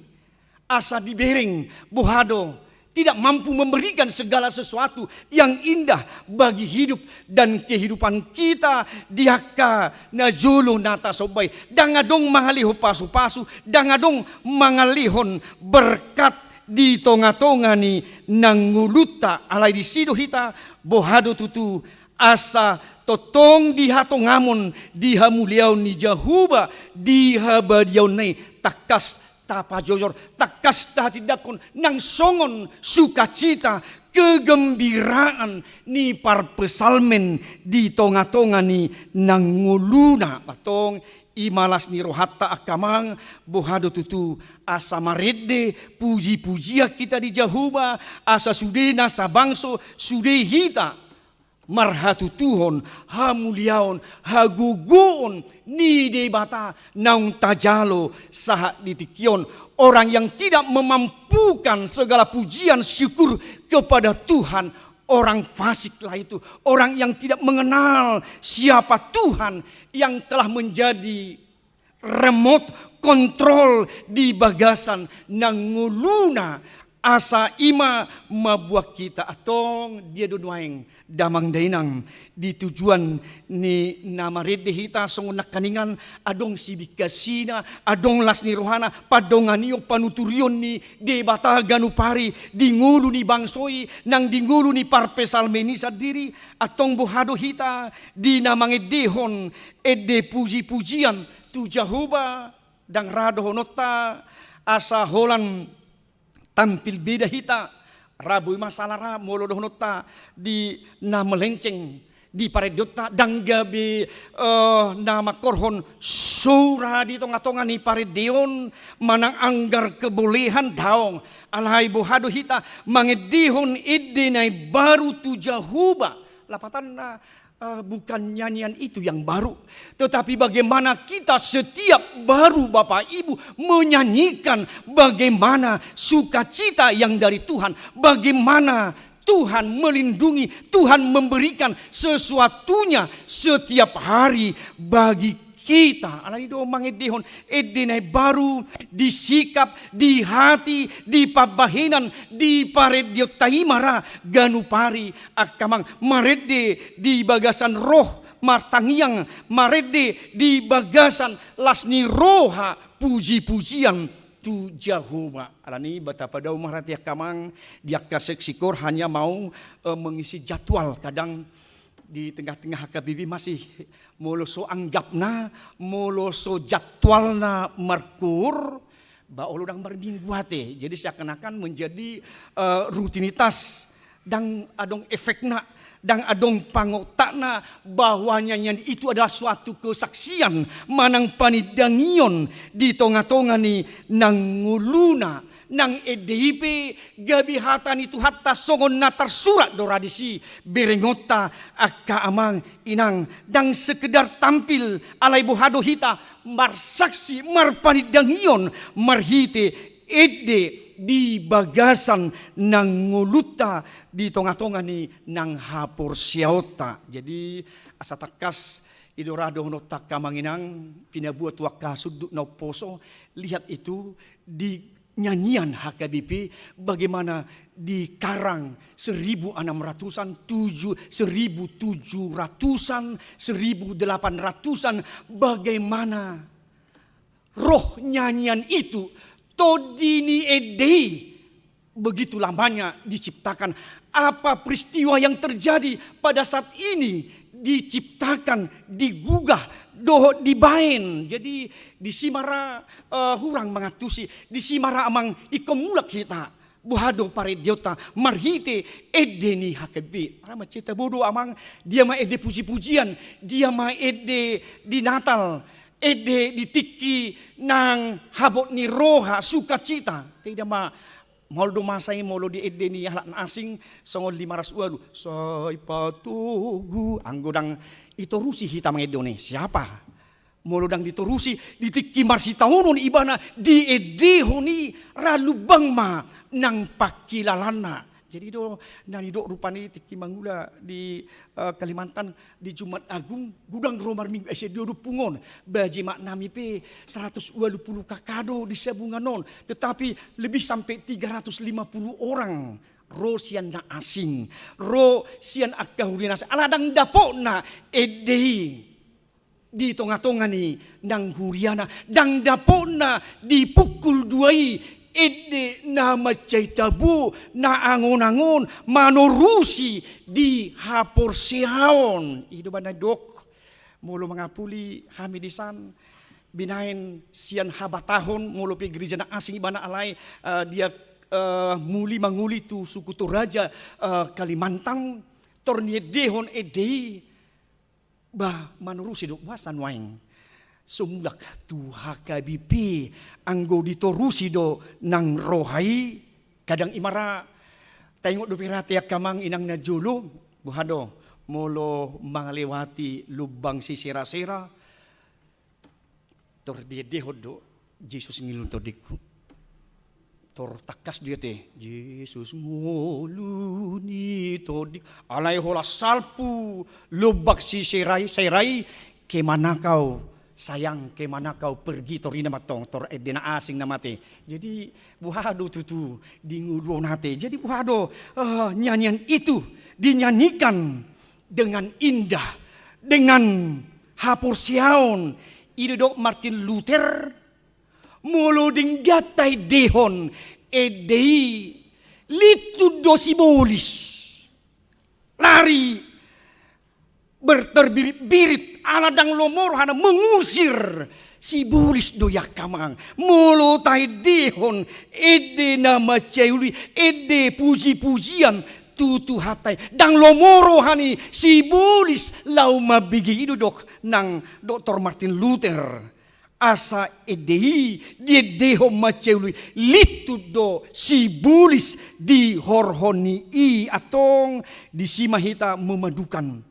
asa dibereng, boha do, tidak mampu memberikan segala sesuatu yang indah bagi hidup dan kehidupan kita di angka na jolo na tasomba i. Ndang adong mangalehon pasu-pasu, ndang adong mangalehon berkat di tonga-tonga ni na ngolunta, alai disi do hita, boha do tutu, asa tongtong di hatongamon, di hamuliaon ni Jahowa, di habadiaonna i, tangkas tapajojor, tangkas tahatindangkon nang songon sukacita, kegembiraan ni parpsalmen di tonga-tonga ni na ngoluna. Antong i ma las ni rohanta angka amang, boha do tutu, asa marende puji-pujian hita di Jahowa, asa sude nasa bangso, sude hita marhatutuhon, hamuliaon, hagogoon ni Debata naung tajalo sahat di tingki on. Orang yang tidak memampukan segala pujian syukur kepada Tuhan, orang fasik lah itu. Orang yang tidak mengenal siapa Tuhan yang telah menjadi remote control di bagasan na ngoluna. Asa i ma mambuat hita antong dia do nuaeng damang dainang di tujuan ni na marende hita songon nangkaningan adong sibingkasina, adong las ni rohana, pandonganion panuturion ni Debata ganup ari di ngolu ni bangso i nang di ngolu ni parpsalmen i sandiri. Antong boha do hita di na mangendehon ende puji-pujian tu Jahowa? Ndang ra dohononta asa holan tampil beda hita, ra boi masalah ra molo dohononta di na melenceng di parendeonta, ndang gabe eh, na mangkorhon soura di tonga-tonga ni parendeon manang anggar kebolehan, daong. Alai boha do hita mangendehon ende na imbaru tu Jahowa? Lapatanna, eh, bukan nyanyian itu yang baru, tetapi bagaimana kita setiap baru, Bapak Ibu, menyanyikan bagaimana sukacita yang dari Tuhan, bagaimana Tuhan melindungi, Tuhan memberikan sesuatunya setiap hari bagi kita. Alani do mangendehon ende na imbaru di sikap, di hati, di pambahenan, di parendeonta i ma ra ganup ari, angka amang, marende di bagasan roh martangiang, marende di bagasan las ni roha puji-pujian tu Jahowa. Alani i, ba tapadao ma ra hita, angka amang, di angka seksi koor hanya mau eh, mengisi jadwal. Kadang di tengah-tengah H K B P masih molo so anggapna, molo so jadwalna markoor, ba olo ndang marminggu ate. Jadi seakan-akan menjadi eh, rutinitas, ndang adong efekna, ndang adong pangotakna bahwa nyanyian itu adalah suatu kesaksian manang panindangion di tonga-tonga ni na ngoluna. Nang ende i pe gabe hata ni Tuhanta songon na tarsurat do ra disi, berengonta, angka amang inang, ndang sekedar tampil, alai boha do hita marsaksi, marpanindangion marhite ende di bagasan na ngolunta di tonga-tonga ni nang haporseaonta. Jadi asa tangkas i do ra dohononta, angka amang inang, pinaboa tu angka sundut na umposo, lihat itu di nyanyian H K B P, bagaimana di karang seribu enam ratusan, tujuh, seribu tujuh ratusan, seribu delapan ratusan, bagaimana roh nyanyian itu, tondi ni ende i, begitu lamanya diciptakan. Apa peristiwa yang terjadi pada saat ini diciptakan, digugah dohot dibaen. Jadi disi ma ra eh, hurang mangantusi, disi ma ra amang ingkon mulak hita. Boha do parendeonta marhite ende ni H K B P? Ra mansai tabo do amang, dia ma ende puji-pujian, dia ma ende di Natal, ende di tingki nang habot ni roha, sukacita. Taida ma, maol do masa i molo di ende ni halak na asing songon lima ratus ualu, sai patogu, anggo ndang ditorusi hita mangendehon i, siapa? Molo ndang ditorusi, di tingki marsitaonon ibana diendehon i, ra lumbang ma nang pangkilalaanna. Jadi do na nidok rupani tingki mangula di eh, Kalimantan di Jumat Agung, godang ro marminggu, eh, sian dia do pungu on. Ba jimatnami pe seratus ualu pulu K K do di sabungan on, tetapi lebih sampai tiga ratus lima puluh orang ro sian na asing, ro sian angka huria na asing. Ala ndang dapotna ende i di tonga-tonga ni nang huriana, ndang dapotna di pukul dua i ende na mansai tabo, na angon-angon, manorusi di haporseaon. I do ba na didok, molo mangapuli hami di san, binaen sian habatahon, molo pe gereja na asing ibana, alai eh, dia eh, muli mangoli tu suku Toraja, eh, Kalimantan, tor niendehon ende i, ba manorusi do, boasa nuaeng so mulak tu H K B P, anggo ditorusi do nang roha i? Kadang i ma ra taingot dope ra ate angka amang inang na jolo, boha do molo mangalewati lumbang Sisera-sera, tor diendehon do, Jesus ngolu ni tondingku. Tor tangkas do i ate, Jesus ngolu ni tondingku. Alai holan salpu lumbang Sisera-sera i, ke mana kau Sayang, kemana kau pergi, tor i nama tong, tor ende na asing nama te. Jadi boha do tutu di ngolu on ate. Jadi boha do, eh, nyanyian itu dinyanyikan dengan indah, dengan haporseaon. I do didok Martin Luther, molo denggan taendehon ende i, lintut do sibolis. Lari berterbirit-birit, ala ndang lomo rohana, mengusir sibolis do i angka amang. Molo taendehon ende na mansai uli, ende puji-pujian tu Tuhanta i, ndang lomo roha ni sibolis laho mambege i, do didok nang doktor Martin Luther. Asa ende i diendehon mansai uli, lintut do sibolis di horhon ni i. Antong disi ma hita memadukan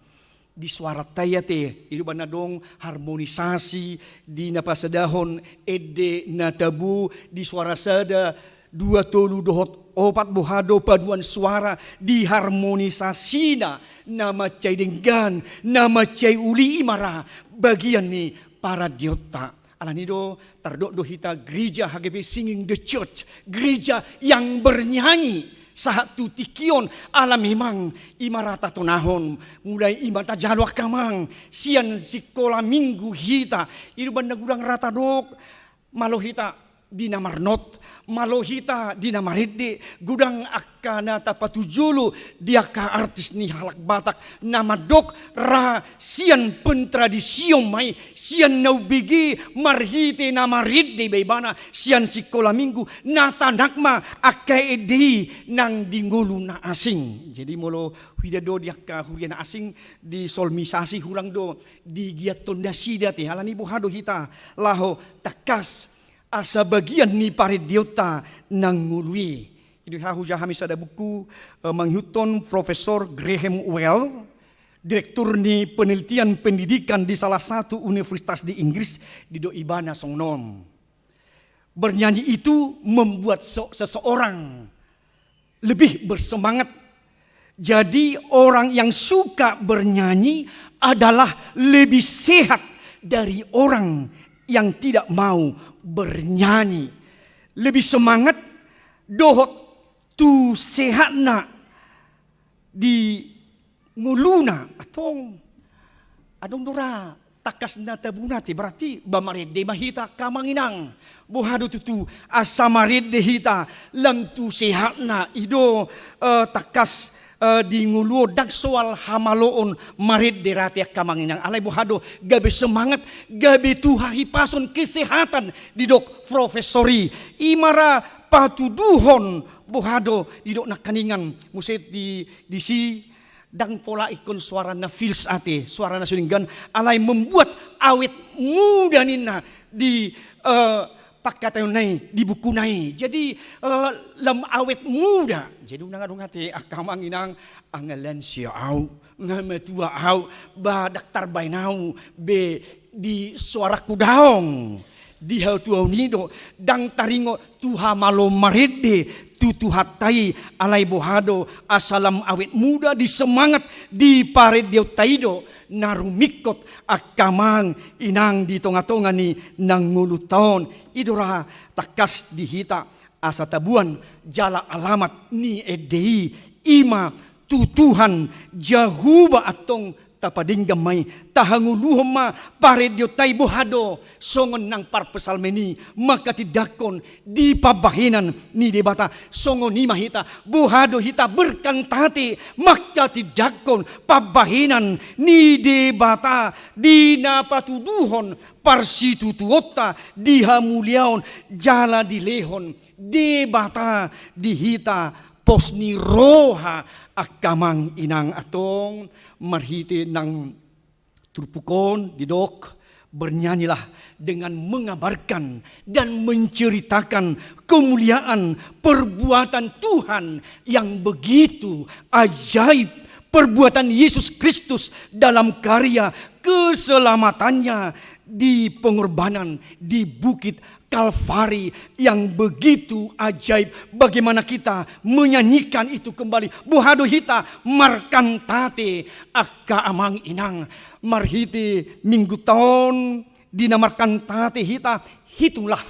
di suaranta i ate. I do umbahen na adong harmonisasi di na pasadahon ende na tabo di suara sada, dua, tolu dohot opat, boha do paduan suara di harmonisasina, na mansai denggan, na mansai uli, i ma ra bagian ni parandeonta. Alani do tardok do hita gereja H G B Singing the Church, gereja yang bernyanyi sahat tu tingki on, ala memang i ma ra tatonahon, mulai i ma tajalo angka amang, sian sikola minggu hita, i do umbahen na godang ra tadok, malo hita di na marnot, malo hita di na marende, godang angka na tapatujolo di angka artis ni halak Batak, na mandok ra sian pentradision ma i, sian na umbege marhite na marende iba-ibana, sian sikola minggu, na tangkas ma angka ende i nang di ngolu na asing. Jadi molo huida do di angka huria na asing, di solmisasi hurang do digiathon nasida ate. Alani boha do hita laho tangkas asa bagian ni parandeonta nang ngolu i. I do hujaha hami sada buku, eh, mangihuthon Profesor Graham Wells, direktur ni penelitian pendidikan di salah satu universitas di Inggris, didok ibana songon on. Bernyanyi itu membuat se-, seseorang lebih bersemangat. Jadi orang yang suka bernyanyi adalah lebih sehat dari orang yang tidak mau bernyanyi. Lebih semangat dohot tu sehatna di ngoluna. Antong adong do ra tangkas na tabona ate, berarti ba marende ma hita angka amang inang. Boha do tutu asa marende hita lam tu sehatna? I do, eh, tangkas, eh, di ngolu on ndang soal hamaloon marende ra ate angka amang inang. Alai boha do, gabe semangat, gabe tu hahipason, kesehatan, didok profesor i. I ma ra patuduhon, boha do didok nangkiningan, muse di, disi ndang pola ingkon suara na fals ate, suara na so denggan, alai membuat awet muda ninna di, eh, pangkataionna i, di bukuna i. Jadi, eh, lam awet muda. Jadi unang adong ate angka amang inang, nga lansia au, nga matua au, ba ndang tarbaen au be di suaraku daong. Di hatuaon i do, ndang taringot tu hamaloon marende tu Tuhanta i, alai boha do, asa lam awet muda di semangat di parandeonta i do, na rumingkot angka amang inang di tonga-tonga ni nang ngolunta on. I do ra tangkas di hita asa taboan jala alamat ni ende i, i ma tu Tuhan Jahowa. Antong tapadenggan ma i, tahangoluhon ma parandeonta i, boha do, songon nang parpsalmen i mangkatindangkon di pambahenan ni Debata, songon i ma hita, boha do hita berkantate mangkatindangkon pambahenan ni Debata di na patuduhon parsitutuonta, di hamuliaon jala dilehon Debata di hita pos ni roha. Angka amang inang, antong marhite nang turpuk on didok, bernyanyilah dengan mengabarkan dan menceritakan kemuliaan perbuatan Tuhan yang begitu ajaib, perbuatan Yesus Kristus dalam karya keselamatannya di pengorbanan di Bukit Kalvari yang begitu ajaib. Bagaimana kita menyanyikan itu kembali? Boha do hita markantate, angka amang inang, marhite minggunta on, di na markantate hita, itulah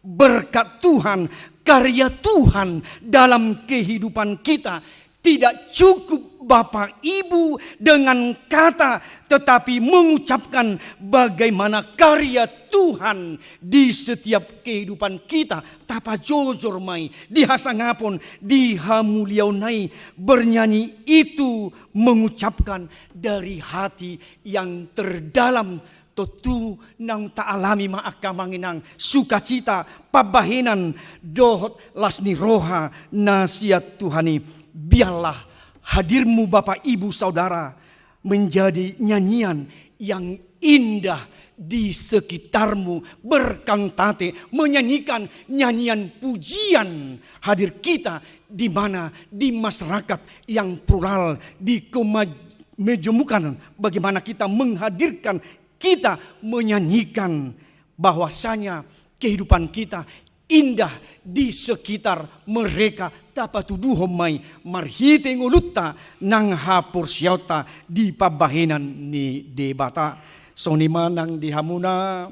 berkat Tuhan, karya Tuhan dalam kehidupan kita. Tidak cukup Bapak Ibu dengan kata, tetapi mengucapkan bagaimana karya Tuhan di setiap kehidupan kita. Tapajojor ma i di hasangapon, di hamuliaon i, bernyanyi itu mengucapkan dari hati yang terdalam. Tontu naung taalami ma angka amang inang sukacita, pambahenan dohot las ni roha na sian Tuhan i. Biarlah hadirmu Bapak Ibu Saudara menjadi nyanyian yang indah di sekitarmu, berkantate, menyanyikan nyanyian pujian hadir kita di mana di masyarakat yang plural, di kemajemukan, bagaimana kita menghadirkan, kita menyanyikan bahwasanya kehidupan kita indah di sekitar mereka. Tapatuduhon ma i marhite ngolunta nang haporseaonta di pambahenan ni Debata. Songon i ma nang di hamuna,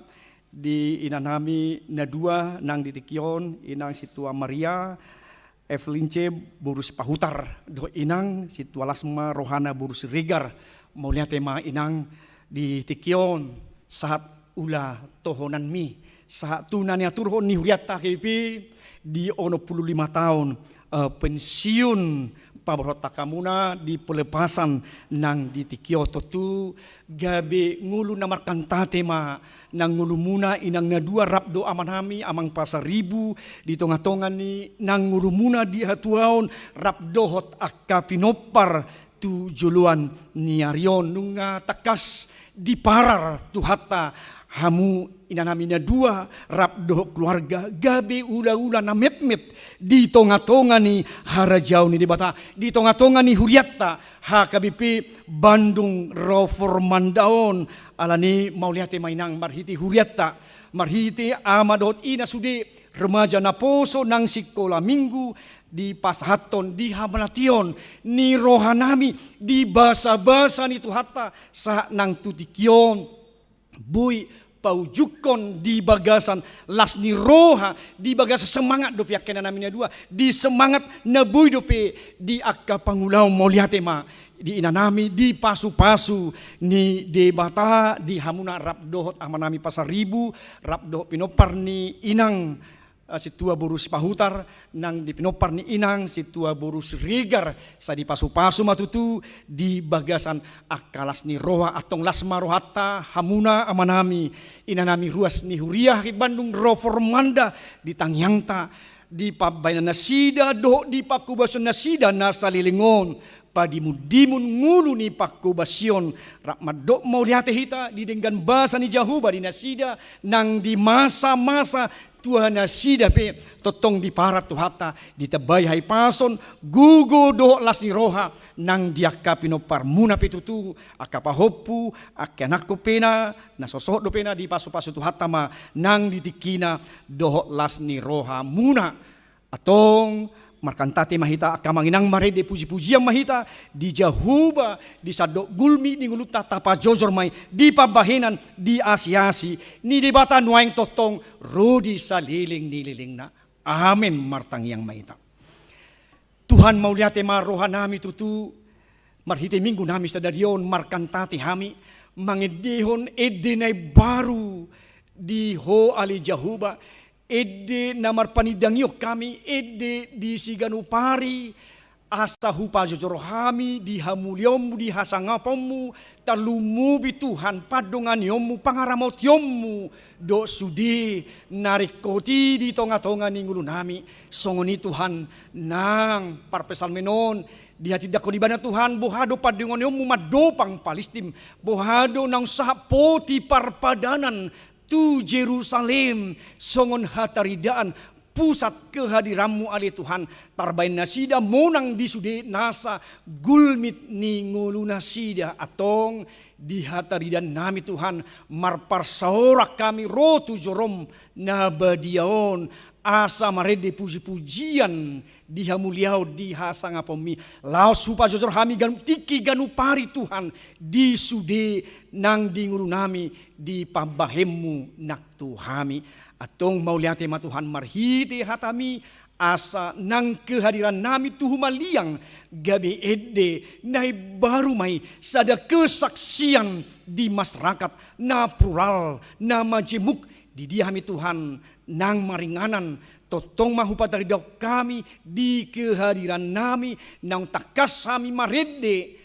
di inanami na dua nang di tingki on, Inang Sintua Maria F. Lince boru Sipahutar, dohot Inang Sintua Lasma Rohana boru Siregar. Mauliate ma Inang di tingki on, sahat ulaonanmi, sahat tu na niaturhon ni hurianta H K B P di onom pulu lima taon, eh, pensiun, paborhat angka hamuna di pelepasan nang di tingki on. Tontu gabe ngolu na markantate ma nang ngolumuna, Inang na dua rap dohot amanami Amang Pasaribu, di tongatonga ni nang ngolumuna di hatuaon rap dohot angka pinompar tu joloan ni ari on. Nunga tangkas diparar Tuhanta hamu inanami na dua rap dohot keluarga, gabe ulaula na metmet di tongatonga ni harajaon ni Debata, di tongatonga ni hurianta H K B P Bandung Roformanda on. Alani mauliate ma Inang marhite hurianta, marhite ama dohot ina sude, remaja naposo nang sikola minggu, dipasahathon di hamauliateon ni rohanami di basabasa ni Tuhanta sahat nang tu tingki on. Boi paujunghon di bagasan las ni roha, di bagasan semangat dope angka inanami na dua, di semangat na boi dope di angka pangulaon. Mauliate ma di inanami di pasupasu ni Debata, di hamuna rap dohot amanami Pasaribu, rap dohot pinompar ni Inang, eh, Sintua boru Sipahutar, nang di pinompar ni Inang Sintua boru Siregar, sai dipasupasu ma tutu di bagasan angka las ni roha. Antong las ma rohanta hamuna amanami, inanami ruas ni huria H K B P Bandung Roformanda, di tangiangta, di pambahenan nasida dohot di pangkobasion nasida na saleleng on, padimundimun ngolu ni pangkobasion. Rap mandok mauliate hita di denggan basa ni Jahowa di nasida, nang di masamasa tua nasida pe tongtong diparar Tuhanta, ditambai hahipason, gogo dohot las ni roha nang di angka pinomparmuna pe tutu, angka pahompu, angka anakhon pe na, na sosohot dope na dipasupasu Tuhanta ma nang di tingkina dohot las ni rohamuna. Antong markantate ma hita angka amang inang, marende pujipujian ma hita di Jahowa, di sandok gulmit ni ngolunta tapajojor ma i di pambahenan, di asiasi ni Debata nuaeng tongtong ro di saleleng ni lelengna. Amen. Martangiang ma hita. Tuhan, mauliate ma rohanami tutu, marhite minggunami sadari on markantate hami mangendehon ende na imbaru di Ho ale Jahowa, ende na marpanindangihon hami, ende di siganup ari, asa hupajojor hami di hamuliaonmu, di hasangaponmu, tarlumobi Tuhan pandonganionmu, pangaramotionmu dohot sude na ringkot i di tongatonga ni ngolunami. Songon i Tuhan, nang parpsalmen on dihatindangkon ibana Tuhan, boha do pandonganionmu mandopang Palistim, boha do naung sahat poti parpadanan tu Jerusalem, songon hataridaan pusat kehadiranmu ale Tuhan, tarbaen nasida monang di sude nasa gulmit ni ngolunasida. Antong di hataridannami Tuhan, marparsaoran hami ro tu jorom na badia on, asa marende pujipujian di hamuliaon, di hasangaponmi. Laos hupajojor hami ganup tingki ganup ari Tuhan, di sude nang di ngolunami, di pambahenmu nang tu hami. Antong mauliate ma Tuhan marhite hatami, asa nang kehadirannami tu humaliang gabe ende na imbaru ma i, sada kesaksian di masyarakat na plural, na majemuk. Di dia hami Tuhan nang maringanan, tongtong ma hupataridahon hami di kehadirannami, naung tangkas hami marende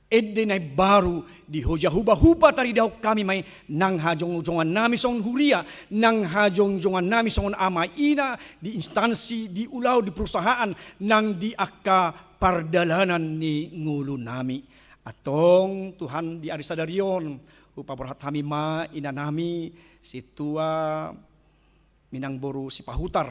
ende na imbaru di Ho Jahowa, hupataridahon hami ma i nang hajongjongannami songon huria, nang hajongjongannami songon ama ina, di instansi, di ulaon, di perusahaan, nang di angka pardalanan ni ngolunami. Antong Tuhan, di ari sadari on, hupaborhat hami ma inanami Sintua Inang boru Sipahutar,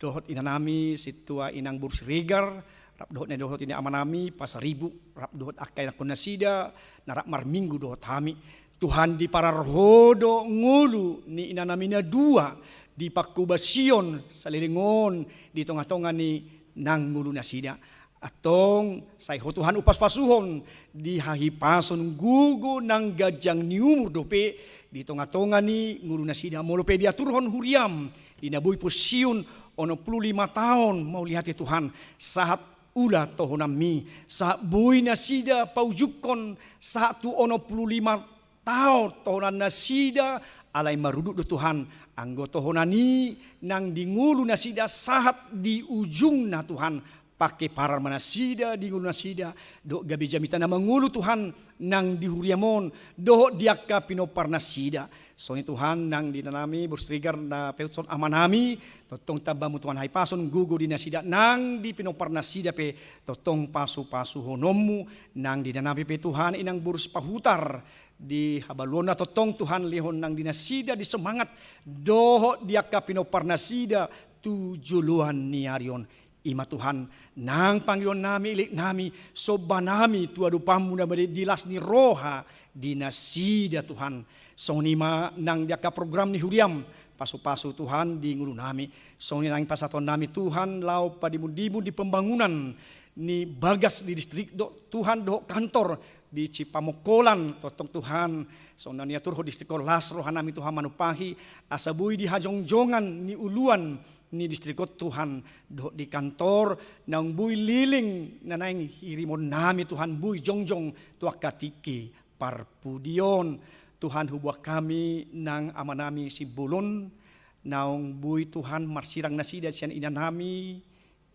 dohot inanami Sintua Inang boru Siregar, rap dohot na dohot i amanami Pasaribu, rap dohot angka ianakkon nasida na rap marminggu dohot hami. Tuhan, diparar Ho do ngolu ni inanami na dua di pangkobasion saleleng on di tongatonga ni nang ngolu nasida. Antong sai Ho Tuhan hupasupasuhon di hahipason, gogo nang ganjang ni umur dope di tongatonga ni ngolu nasida. Molo pe diaturhon huriam di na boi posion onom pulu lima taon, mauliate Tuhan, sahat ula tohonanmi, sahat boi nasida paujungkon sahat tu onom pulu lima taon tohonan nasida, alai marudut do Tuhan, anggo tohonan i nang di ngolu nasida sahat di ujungna Tuhan, pangkeparan ma nasida di ngolu nasida, dohot gabe jamita na mangolu Tuhan, nang di huriam on, dohot di angka pinompar nasida. Songon i Tuhan, nang di inanami boru Siregar na peutson amanami, tongtong tamba ma Tuhan hahipason, gogo di nasida, nang di pinompar nasida pe tongtong pasupasuhononmu, nang di inanami pe Tuhan, inang boru Sipahutar, di habaluonna tongtong Tuhan lehon nang di nasida di semangat, dohot di angka pinompar nasida tu joloan ni ari on. I ma Tuhan, nang pangidoannami, eleknami, sombanami tu adopanmu na made di las ni roha di nasida Tuhan. Songon i ma nang di angka program ni huriam, pasupasu Tuhan di ngolunami. Songon i nang pasahatonnami Tuhan, laho padimundimun di pembangunan ni bagas di distrik do, Tuhan, dohot kantor di Cipamongkolan, tongtong Tuhan, songon na niatur Ho di distrik on, las rohanami Tuhan manumpahi, asa boi di hajongjongan ni uluan ni distrik on Tuhan, dohot di kantor, naung boi leleng na naeng hirimonnami Tuhan, boi jongjong tu angka tingki parpudi on. Tuhan, huboan hami nang amanami Simbolon, naung boi Tuhan marsirang nasida sian inanami,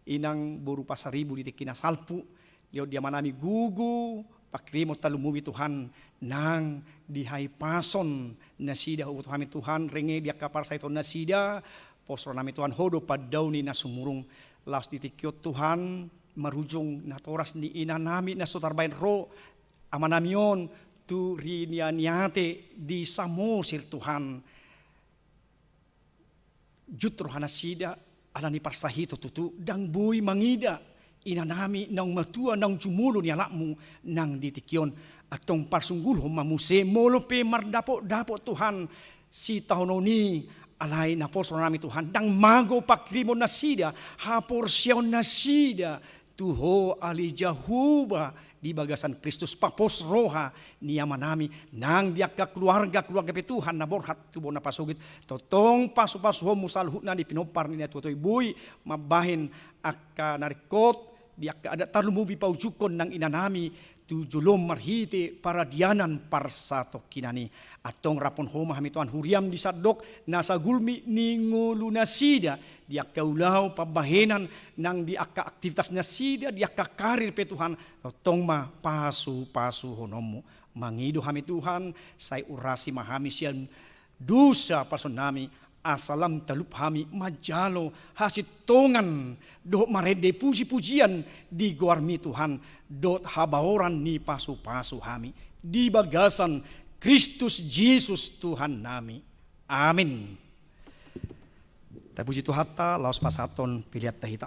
inang boru Pasaribu di tingki na salpu, lehon di amanami gogo, panghirimon tarlumobi Tuhan, nang di hahipason nasida, huboto hami Tuhan, renge di angka parsahitonnasida, pos rohanami Tuhan, Ho do pandao ni na sumurung. Laos di tingki on Tuhan, marujung natoras ni inanami na so tarbahen ro, amanami on, tu Rinianiate di Samosir Tuhan. Jut rohanasida, ala ni parsahiton tutu, ndang boi mangida inanami naung matua, naung jumolo ni anakmu nang di tingki on. Antong parsunggulhon ma muse, molo pe mardapotdapot Tuhan sitaonon i, alai na pos rohanami Tuhan, ndang mago panghirimonnasida, haporseaonnasida, tu Ho ale Jahowa di bagasan Kristus, papos roha ni amanami, nang di angka keluarga-keluarga pe Tuhan na borhat tu bona pasogit, tongtong pasupasuhonmu saluhutna di pinompar ni natuatua i, boi mambahen angka na ringkot di angka adat, tarlumobi paujungkon nang inanami tu joloan marhite paradianan parsatongkinan i. Antong raphon Ho ma hami Tuhan huriam di sandok na sagulmit ni ngolunasida, di angka ulaon pambahenan, nang di angka aktivitasnasida, di angka karir pe Tuhan, tongtong ma pasupasuhononmu. Mangido hami Tuhan, sai urasi ma hami sian dosa parsahutonnami, asa lam talup hami manjalo hasintongan dohot marende pujipujian di goarmi Tuhan, dohot habaoran ni pasupasu hami di bagasan Kristus Jesus Tuhannami. Amin. Tapuji Tuhanta, laos pasahathon pelean ta hita.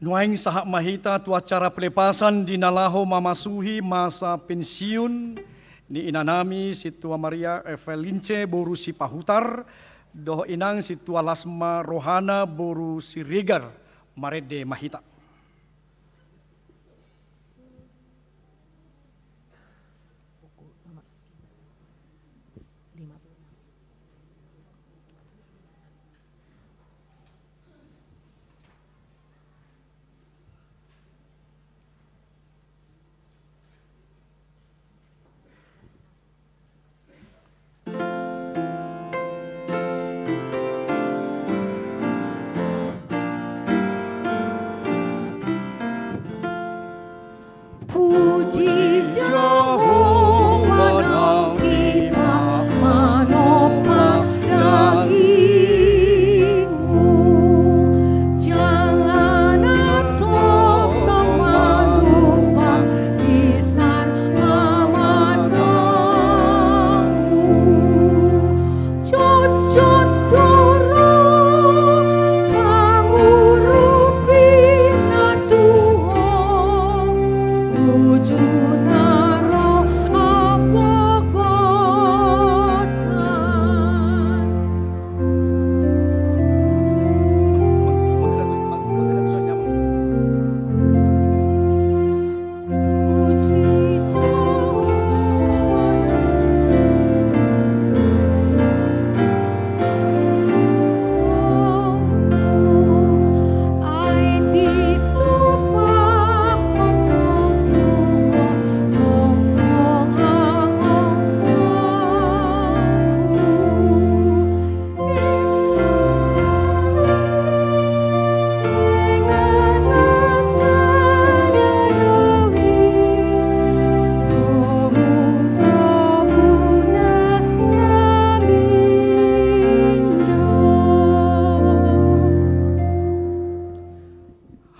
Nuaeng sahat ma hita tu acara pelepasan di na laho mamasuhi masa pensiun ni inanami Sintua Maria Evelince boru Sipahutar dohot inang Sintua Lasma Rohana boru Siregar. Marende ma hita. Puji Jahowa naung dipamanompa dagingmu, jala na tongtong manumpang di sar pamatangmu. Jotjot do ro mangurupi na tuho, uju na ro hagogotan.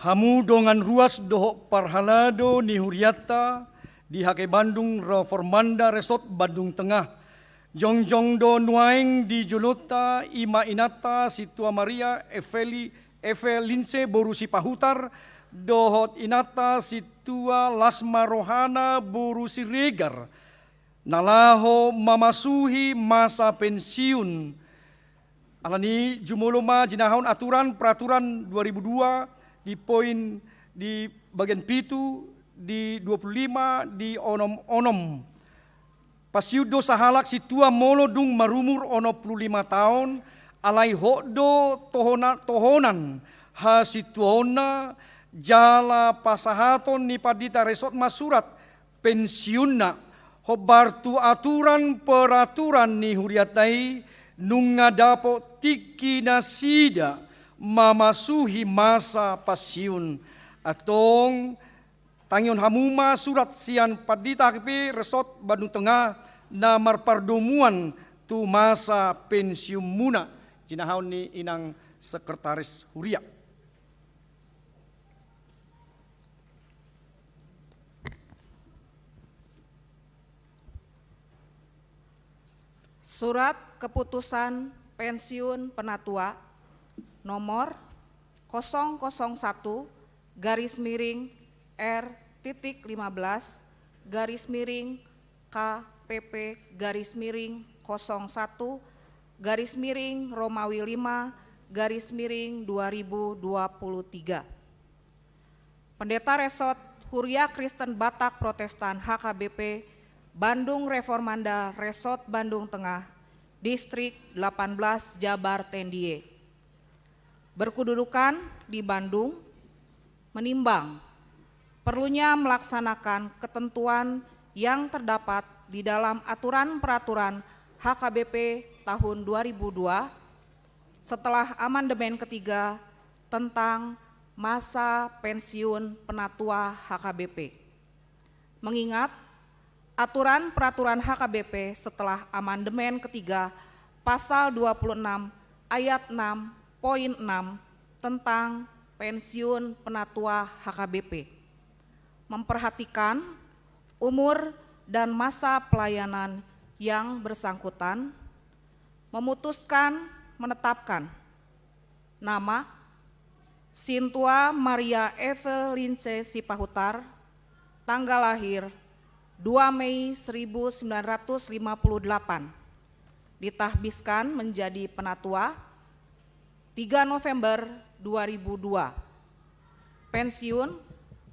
Hamu dongan ruas dohot parhalado ni hurianta di H K Bandung Reformanda Resort Bandung Tengah. Jongjong do nuaeng di jolonta i ma inanta Sintua Maria Eveli-, Evelince boru Sipahutar dohot inanta Sintua Lasma Rohana boru Siregar na laho mamasuhi masa pensiun. Alani jumolo ma jinahahon aturan peraturan dua ribu dua di poin di bagian pitu di dua puluh lima di onom onom. Pasiun do sahalak sintua molo dung marumur onom puluh lima taon, alai hot do tohona-, tohonan hasintuaonna, jala pasahaton ni pandita resort ma surat pensiunna, hombar tu aturan peraturan ni hurianta i, nunga dapot tingki nasida mamasuhi masa pensiun. Antong, tangihon hamu ma surat sian pandita H K B P Resort Bandung Tengah na marpardomuan tu masa pensiunmuna, jinahahon ni inang sekretaris huria. Surat keputusan pensiun penatua nomor kosong kosong satu garis miring R titik lima belas garis miring K P P garis miring kosong satu garis miring Romawi lima garis miring dua ribu dua puluh tiga. Pendeta Resort Huria Kristen Batak Protestan H K B P Bandung Reformanda Resort Bandung Tengah, Distrik delapan belas Jabar Tendie. Berkedudukan di Bandung, menimbang perlunya melaksanakan ketentuan yang terdapat di dalam aturan peraturan H K B P tahun dua ribu dua setelah amandemen ketiga tentang masa pensiun penatua H K B P. Mengingat aturan peraturan H K B P setelah amandemen ketiga pasal dua puluh enam ayat enam poin enam tentang pensiun penatua H K B P. Memperhatikan umur dan masa pelayanan yang bersangkutan, memutuskan menetapkan nama, Sintua Maria Eve Lince Sipahutar, tanggal lahir dua Mei seribu sembilan ratus lima puluh delapan, ditahbiskan menjadi penatua tiga November dua ribu dua. Pensiun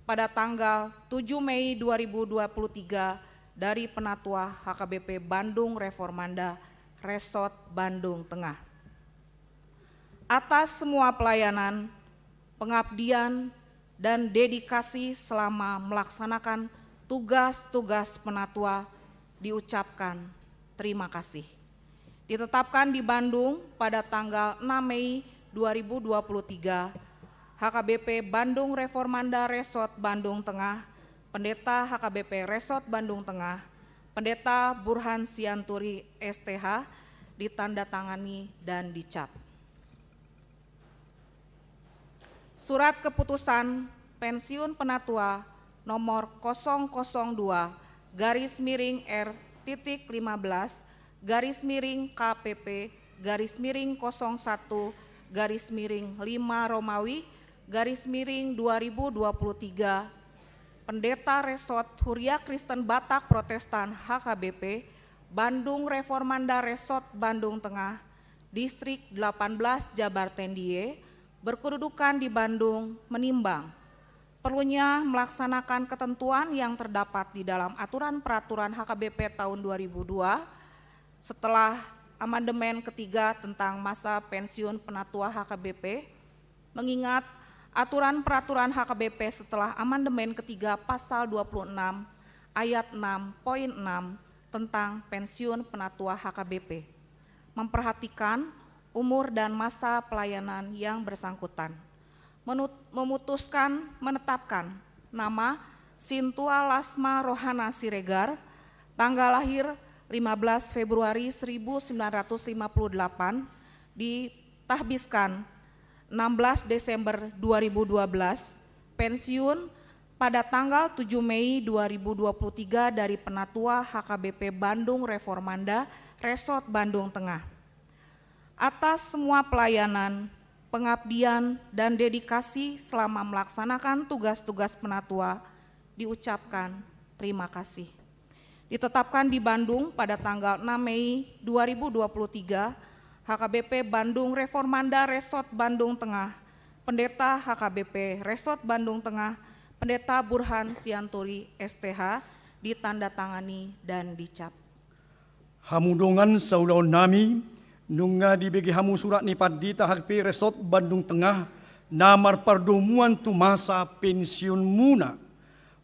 pada tanggal tujuh Mei dua ribu dua puluh tiga dari penatua H K B P Bandung Reformanda Resort Bandung Tengah. Atas semua pelayanan, pengabdian, dan dedikasi selama melaksanakan tugas-tugas penatua diucapkan terima kasih. Ditetapkan di Bandung pada tanggal enam Mei dua ribu dua puluh tiga, H K B P Bandung Reformanda Resort Bandung Tengah, Pendeta H K B P Resort Bandung Tengah, Pendeta Burhan Sianturi S T H, ditandatangani dan dicap. Surat keputusan pensiun penatua nomor kosong kosong dua garis miring R titik lima belas garis miring K P P garis miring kosong satu garis miring lima Romawi garis miring dua ribu dua puluh tiga, Pendeta Resort Huria Kristen Batak Protestan H K B P, Bandung Reformanda Resort Bandung Tengah, Distrik delapan belas Jabar Tendie, berkedudukan di Bandung, menimbang perlunya melaksanakan ketentuan yang terdapat di dalam aturan peraturan H K B P tahun dua ribu dua, setelah amandemen ketiga tentang masa pensiun penatua H K B P, mengingat aturan peraturan H K B P setelah amandemen ketiga pasal dua puluh enam ayat enam poin enam tentang pensiun penatua H K B P, memperhatikan umur dan masa pelayanan yang bersangkutan. Menut-, memutuskan menetapkan nama Sintua Lasma Rohana Siregar, tanggal lahir lima belas Februari seribu sembilan ratus lima puluh delapan, ditahbiskan enam belas Desember dua ribu dua belas, pensiun pada tanggal tujuh Mei dua ribu dua puluh tiga dari Penatua H K B P Bandung Reformanda Resort Bandung Tengah. Atas semua pelayanan, pengabdian, dan dedikasi selama melaksanakan tugas-tugas penatua, diucapkan terima kasih. Ditetapkan di Bandung pada tanggal enam Mei dua ribu dua puluh tiga, H K B P Bandung Reformanda Resort Bandung Tengah, Pendeta H K B P Resort Bandung Tengah, Pendeta Burhan Sianturi S T H, ditandatangani dan dicap. Hamu dongan saulaon nami, nunga dibege hamu surat ni Pandita H K B P Resort Bandung Tengah, na marpardomuan tu masa pensiunmuna.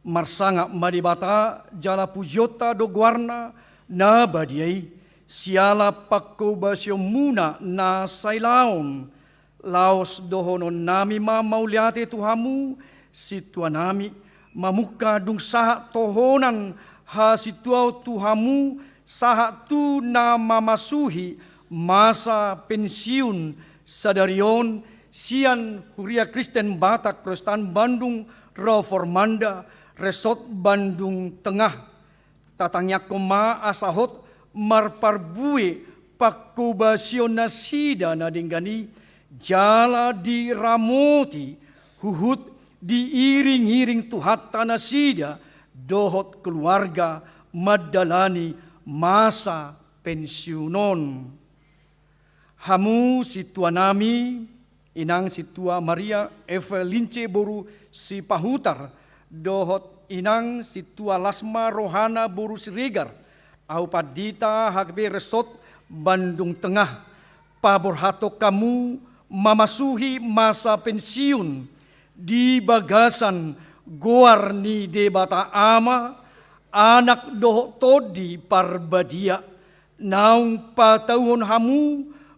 Marsangap ma Debata jala pujionta do goarna na badia i, siala pangkobasionmuna na sailaon. Laos dohononnami ma mauliate tu hamu, sintuanami, mamungka dung sahat tohonan hasintuaon tu hamu, sahat tu na mamasuhi masa pensiun sadari on sian Huria Kristen Batak Protestan Bandung Reformanda Resort Bandung Tengah. Tatangiangkon ma asa hot marparbue pangkobasion nasida na denggan i, jala diramoti huhut diiring-iring Tuhanta nasida dohot keluarga mandalani masa pensiun on. Hamu sintuanami, Inang Sintua Maria Eve Lince boru Sipahutar, dohot Inang Sintua Lasma Rohana boru Siregar, ahu Pandita H K B P Resort Bandung Tengah, paborhathon hamu mamasuhi masa pensiun di bagasan goar ni Debata Ama, Anak dohot Tondi Parbadia, naung patauhon hamu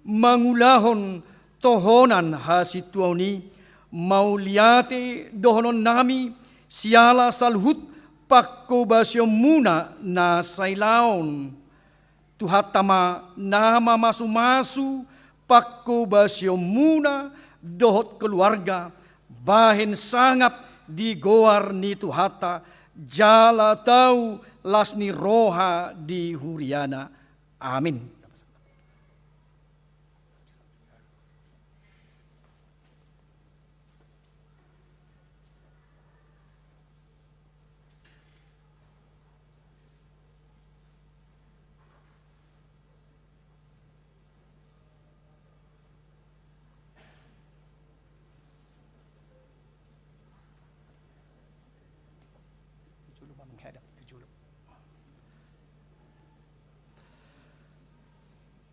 mangulahon tohonan hasintuaon i. Mauliate dohononnami siala saluhut pangkobasionmuna na sailaon. Tuhanta ma na mamasumasu pangkobasionmuna dohot keluarga, bahen sangap di goar ni Tuhanta, jala tau las ni roha di huriana. Amin.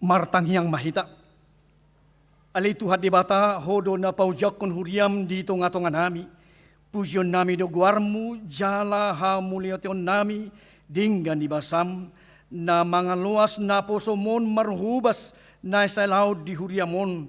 Martangiang ma hita. Ale Tuhan Debata, Ho do na paujangkon huriaM di tongatonganami. Pujionnami do goarMu jala hamuliateonnami denggan di basaM, na mangaloas naposoM on marhobas na sai laon di huriaM on.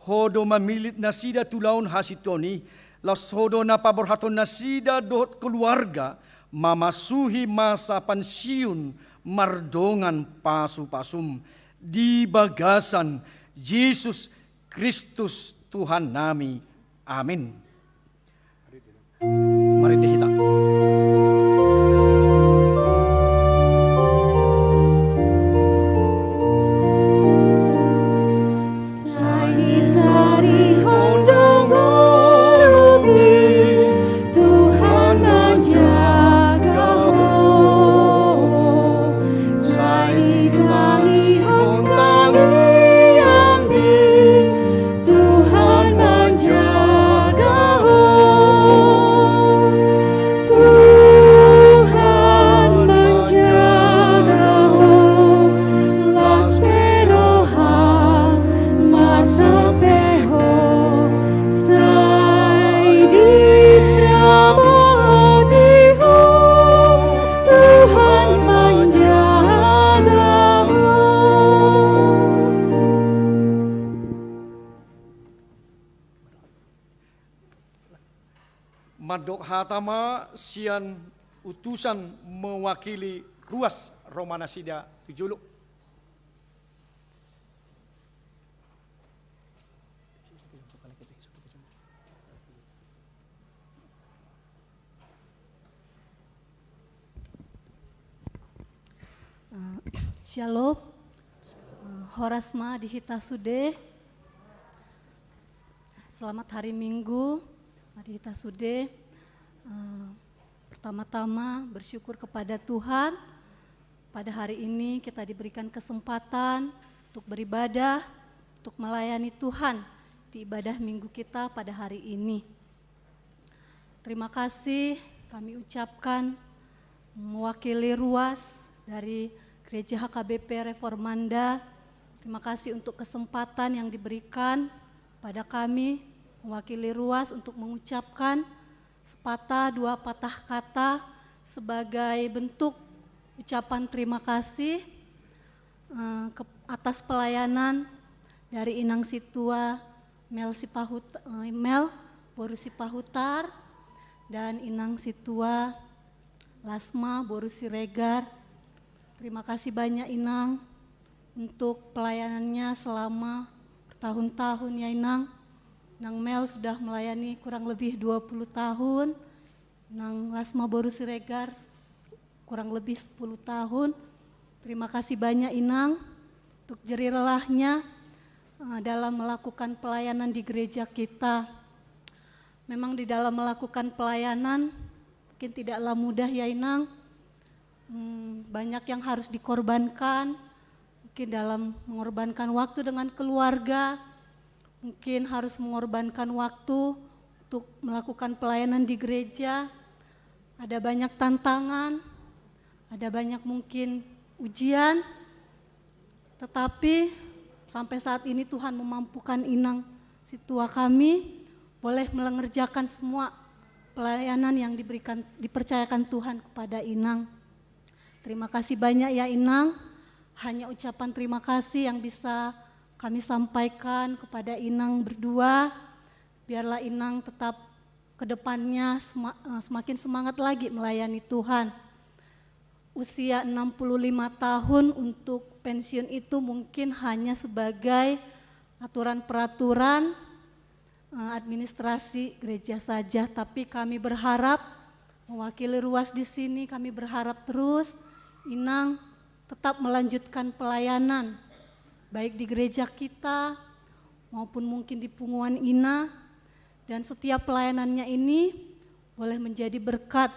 Ho do mamillit nasida tu ulaon hasintuon i, laos Ho do na paborhathon nasida dohot keluarga mamasuhi masa pansiun mardongan pasupasuM di bagasan Jesus Kristus Tuhannami. Amin. Marende hita. Sai disarihon do ngolumi, Tuhan manjaga ho. Sai ditangihon tangiangmi, Tuhan manjaga ho. Tuhan manjaga ho. Las pe rohaM marsampe ho. Sai diramoti ho. Tuhan manjaga ho. Mandok hata ma sian utusan mewakili ruas ro ma nasida tu jolo. Eh, Shalom. Eh, horas ma di hita sude. Selamat hari Minggu ma di hita sude. Eh, pertama-tama bersyukur kepada Tuhan, pada hari ini kita diberikan kesempatan untuk beribadah, untuk melayani Tuhan di ibadah Minggu kita pada hari ini. Terima kasih kami ucapkan mewakili ruas dari Gereja H K B P Reformanda. Terima kasih untuk kesempatan yang diberikan pada kami mewakili ruas untuk mengucapkan sepatah dua patah kata sebagai bentuk ucapan terima kasih, eh, ke, atas pelayanan dari Inang Situa Mel Sipahut-, eh, Mel boru Sipahutar dan Inang Situa Lasma boru Siregar. Terima kasih banyak, Inang, untuk pelayanannya selama bertahun-tahun, ya, Inang. Inang Mel sudah melayani kurang lebih dua puluh tahun. Inang Lasma boru Siregar s-, kurang lebih sepuluh tahun. Terima kasih banyak, Inang, untuk jerih lelahnya, eh, dalam melakukan pelayanan di gereja kita. Memang di dalam melakukan pelayanan mungkin tidaklah mudah, ya, Inang. Hmm, banyak yang harus dikorbankan, mungkin dalam mengorbankan waktu dengan keluarga, mungkin harus mengorbankan waktu untuk melakukan pelayanan di gereja. Ada banyak tantangan, ada banyak mungkin ujian, tetapi sampai saat ini Tuhan memampukan Inang Situa kami boleh mengerjakan semua pelayanan yang diberikan, dipercayakan Tuhan kepada Inang. Terima kasih banyak, ya, Inang. Hanya ucapan terima kasih yang bisa kami sampaikan kepada Inang berdua. Biarlah Inang tetap ke depannya sema-, eh, semakin semangat lagi melayani Tuhan. Usia enam puluh lima tahun untuk pensiun itu mungkin hanya sebagai aturan-peraturan, eh, administrasi gereja saja, tapi kami berharap, mewakili ruas di sini, kami berharap terus Inang tetap melanjutkan pelayanan, baik di gereja kita maupun mungkin di Punguan Ina, dan setiap pelayanannya ini boleh menjadi berkat.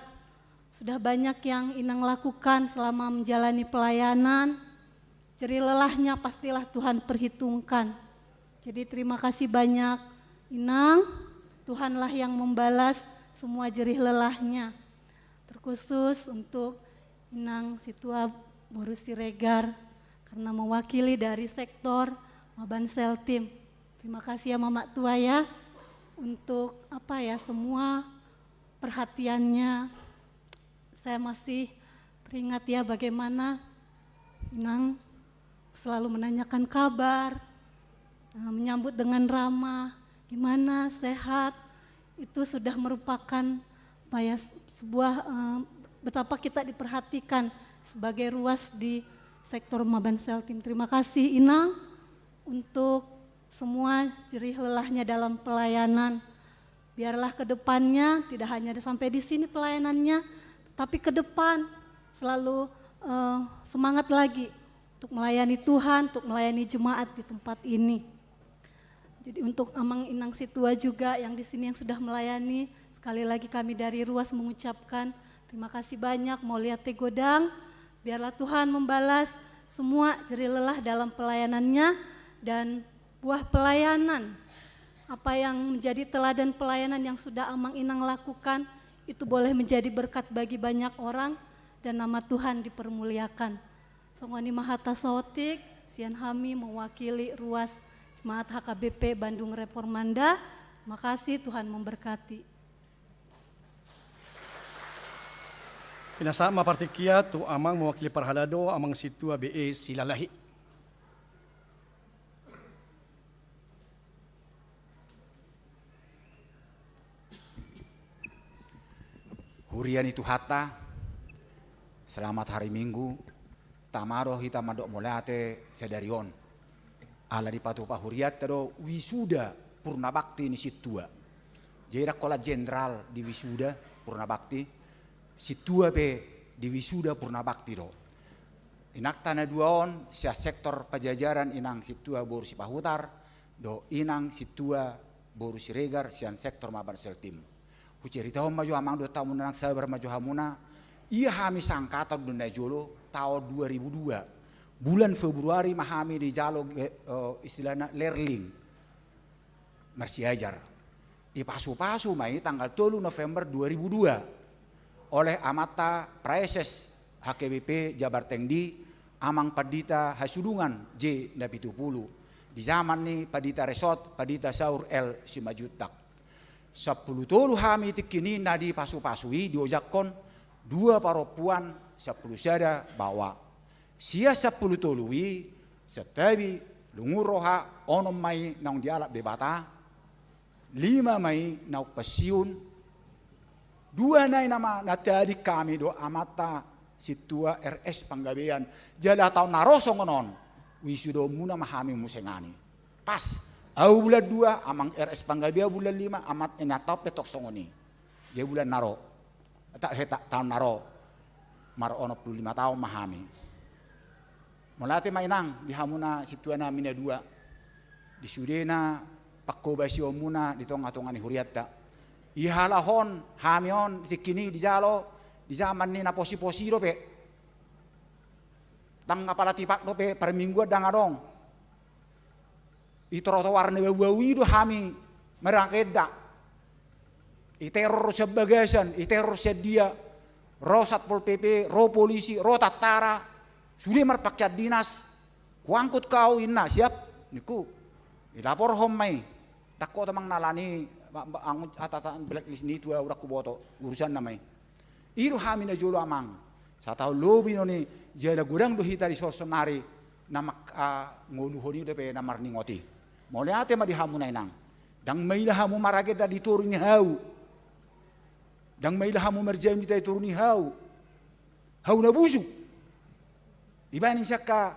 Sudah banyak yang Inang lakukan selama menjalani pelayanan. Jerih lelahnya pastilah Tuhan perhitungkan. Jadi, terima kasih banyak, Inang. Tuhanlah yang membalas semua jerih lelahnya. Terkhusus untuk Inang Situa boru Siregar, Karena mewakili dari sektor Maban Seltim. Terima kasih ya Mamak Tua ya, untuk apa ya, semua perhatiannya. Saya masih teringat ya bagaimana Inang selalu menanyakan kabar, eh, menyambut dengan ramah, gimana, sehat, itu sudah merupakan apa ya, se-, sebuah, eh, betapa kita diperhatikan sebagai ruas di sektor Maban Seltim. Terima kasih Inang untuk semua jerih lelahnya dalam pelayanan. Biarlah ke depannya tidak hanya sampai di sini pelayanannya, tetapi ke depan selalu, eh, semangat lagi untuk melayani Tuhan, untuk melayani jemaat di tempat ini. Jadi untuk Amang Inang Situa juga yang di sini yang sudah melayani, sekali lagi kami dari Ruas mengucapkan terima kasih banyak, mauliate godang. Biarlah Tuhan membalas semua jerih lelah dalam pelayanannya dan buah pelayanan. Apa yang menjadi teladan pelayanan yang sudah Amang Inang lakukan, itu boleh menjadi berkat bagi banyak orang dan nama Tuhan dipermuliakan. Songon i ma hata saotik, sian hami mewakili Ruas Jemaat H K B P Bandung Reformanda. Makasih, Tuhan memberkati. Pinasahat ma partingkian tu Amang mewakili parhalado, Amang Situa B E Silalahi. Huria ni Tuhanta, selamat hari Minggu. Tama do hita mandok mauliate sadari on. Ala dipatupa hurianta do wisuda purna bakti ni Situa. Jadi ndang holan jenderal di wisuda purna bakti, Situa pe di wisuda purna bakti do. Inangta na dua on sian sektor Pajajaran, Inang Situa boru Sipahutar, dohot Inang Situa boru Siregar sian sektor Maban Seltim. Huceritahon ma jo Amang dohot hamuna, nang sabar ma jo hamuna. Ia hami sangkatan do na jolo taon dua ribu dua. Bulan Februari ma hami dijalo, eh, istilahna lerling. Marsiajar. Dipasupasu ma i tanggal tolu November dua ribu dua oleh Amanta Praeses H K B P Jabar Tengdi, Amang Pandita Hasudungan J Napitupulu, di jaman ni Pandita Resort, Pandita Saur L Simanjuntak. Sampulu tolu hami tingki i na dipasupasu i, diojakhon dua parompuan, sampulu sada baoa. Sian sampulu tolu i, santabi lungun roha, onom ma i naung dialap Debata, lima ma i naung pensiun, dua nai nama na tading hami dohot Amanta Situa R S Panggabean. Jala taon na ro songon on, wisudaonmuna ma hami muse nangkin. Pas, au bulan dua, Amang R S Panggabean bulan lima, Amang, eh, na taon pe tong songon i. Jadi bulan na ro. Ta-, he, ta-, taon na ro. Mar onom pulu lima taon ma hami. Mauliate ma Inang di hamuna sintua nami na dua. Di sudena pangkobasionmuna di tongatonga ni hurianta. Ihalahon hami on tingki i dijalo, di jaman ni na posiposi dope. Ndang apala tipak dope, parmingguan ndang adong. I trotoar na baubau i do hami maragenda. I teror sian bagasan, i teror sian dia, ro Satpol P P, ro polisi, ro tantara, sude marpakaian dinas, "Kuangkut kau," ninna, "siap," ningku. Ilaporhon ma i. Ndang hot amang nalani, ba-, ba-, angut atata blacklist ni tua, ndang huboto urusanna ma i. I do hami na jolo amang. Sataon lobi do i, jala godang do hita di son sonari na mangoloi dope na marningot i. Mauliate ma di hamu na inang. Ndang maila hamu maragenda di toru ni hau. Ndang maila hamu marjamita di toru ni hau. Hau na busuk. Ibana sian angka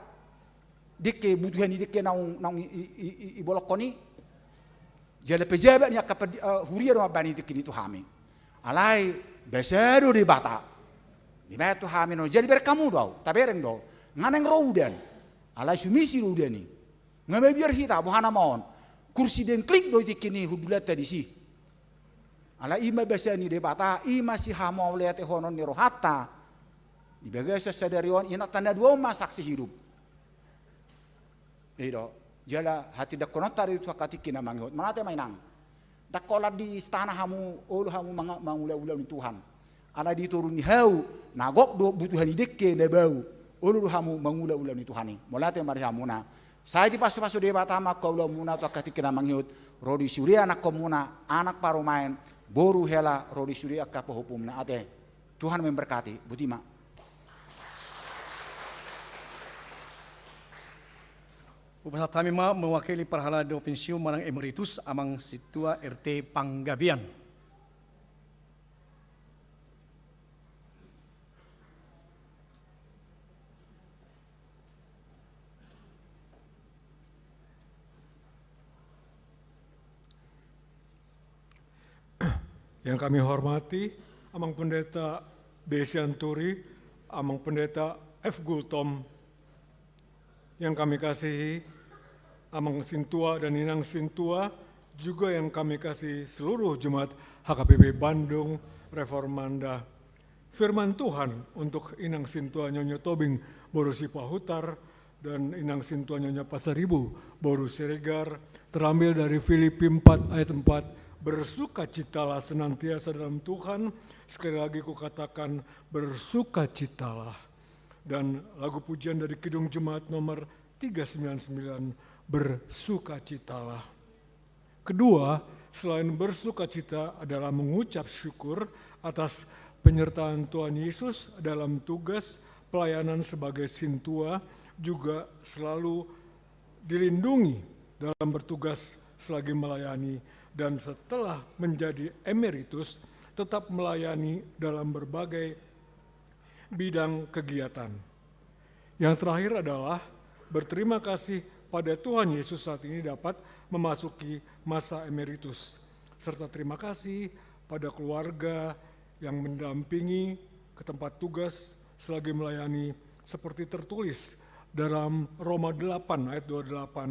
dengke, butuhan ni dengke naung, naung i, i, i, i, ibolongkon i. Jala pejabat ni angka ped-, eh, huria do mambahen tingki i tu hami. Alai basa do Debata. Dibahen tu hami on. Jadi bereng hamu do au, tabereng do. Nga naeng ro udan. Alai sumisi do udan i. Nga mabiar hita, boha nama on. Kursi dengklik do tingki i hundulanta disi. Alai i ma basa ni Debata, i ma sihamauliatehonon ni rohanta. Di bagasan sadari on, inanta na dua on ma saksi hidup. I do, jala hatindangkononta do i tu angka tingki na mangihut. Mauliate ma inang. Ndang holan di istana hamu, olo hamu manga-, mangula-ula ni Tuhan. Alai di toru ni hau, na gok do butuhan ni dengke na bau. Olo do hamu mangula ulaon ni Tuhan i. Mauliate ma di hamuna. Sai dipasupasu Debata ma angka ulaonmuna tu angka tingki na mangihut, ro di sude anakkonmuna, anak parumaen, boru hela, ro di sude angka pahompu muna ate. Tuhan memberkati. Boti ma. Hupasahat hami ma mewakili parhalado pensiun manang emeritus, Amang Sintua R T Panggabean. Yang kami hormati Amang Pendeta B. Sianturi, Amang Pendeta F. Gultom, yang kami kasihi Amang Sintua dan Inang Sintua, juga yang kami kasihi seluruh jemaat H K P P Bandung Reformanda. Firman Tuhan untuk Inang Sintua Nyonya Tobing boru Sipahutar dan Inang Sintua Nyonya Pasaribu boru Siregar terambil dari Filipi empat ayat empat, "Bersukacitalah senantiasa dalam Tuhan." Sekali lagi kukatakan, bersukacitalah. Dan lagu pujian dari Kidung Jemaat nomor tiga sembilan sembilan, Bersukacitalah. Kedua, selain bersukacita adalah mengucap syukur atas penyertaan Tuhan Yesus dalam tugas pelayanan sebagai sintua, juga selalu dilindungi dalam bertugas selagi melayani, dan setelah menjadi emeritus, tetap melayani dalam berbagai bidang kegiatan. Yang terakhir adalah berterima kasih pada Tuhan Yesus saat ini dapat memasuki masa emeritus, serta terima kasih pada keluarga yang mendampingi ke tempat tugas selagi melayani, seperti tertulis dalam Roma delapan ayat dua puluh delapan.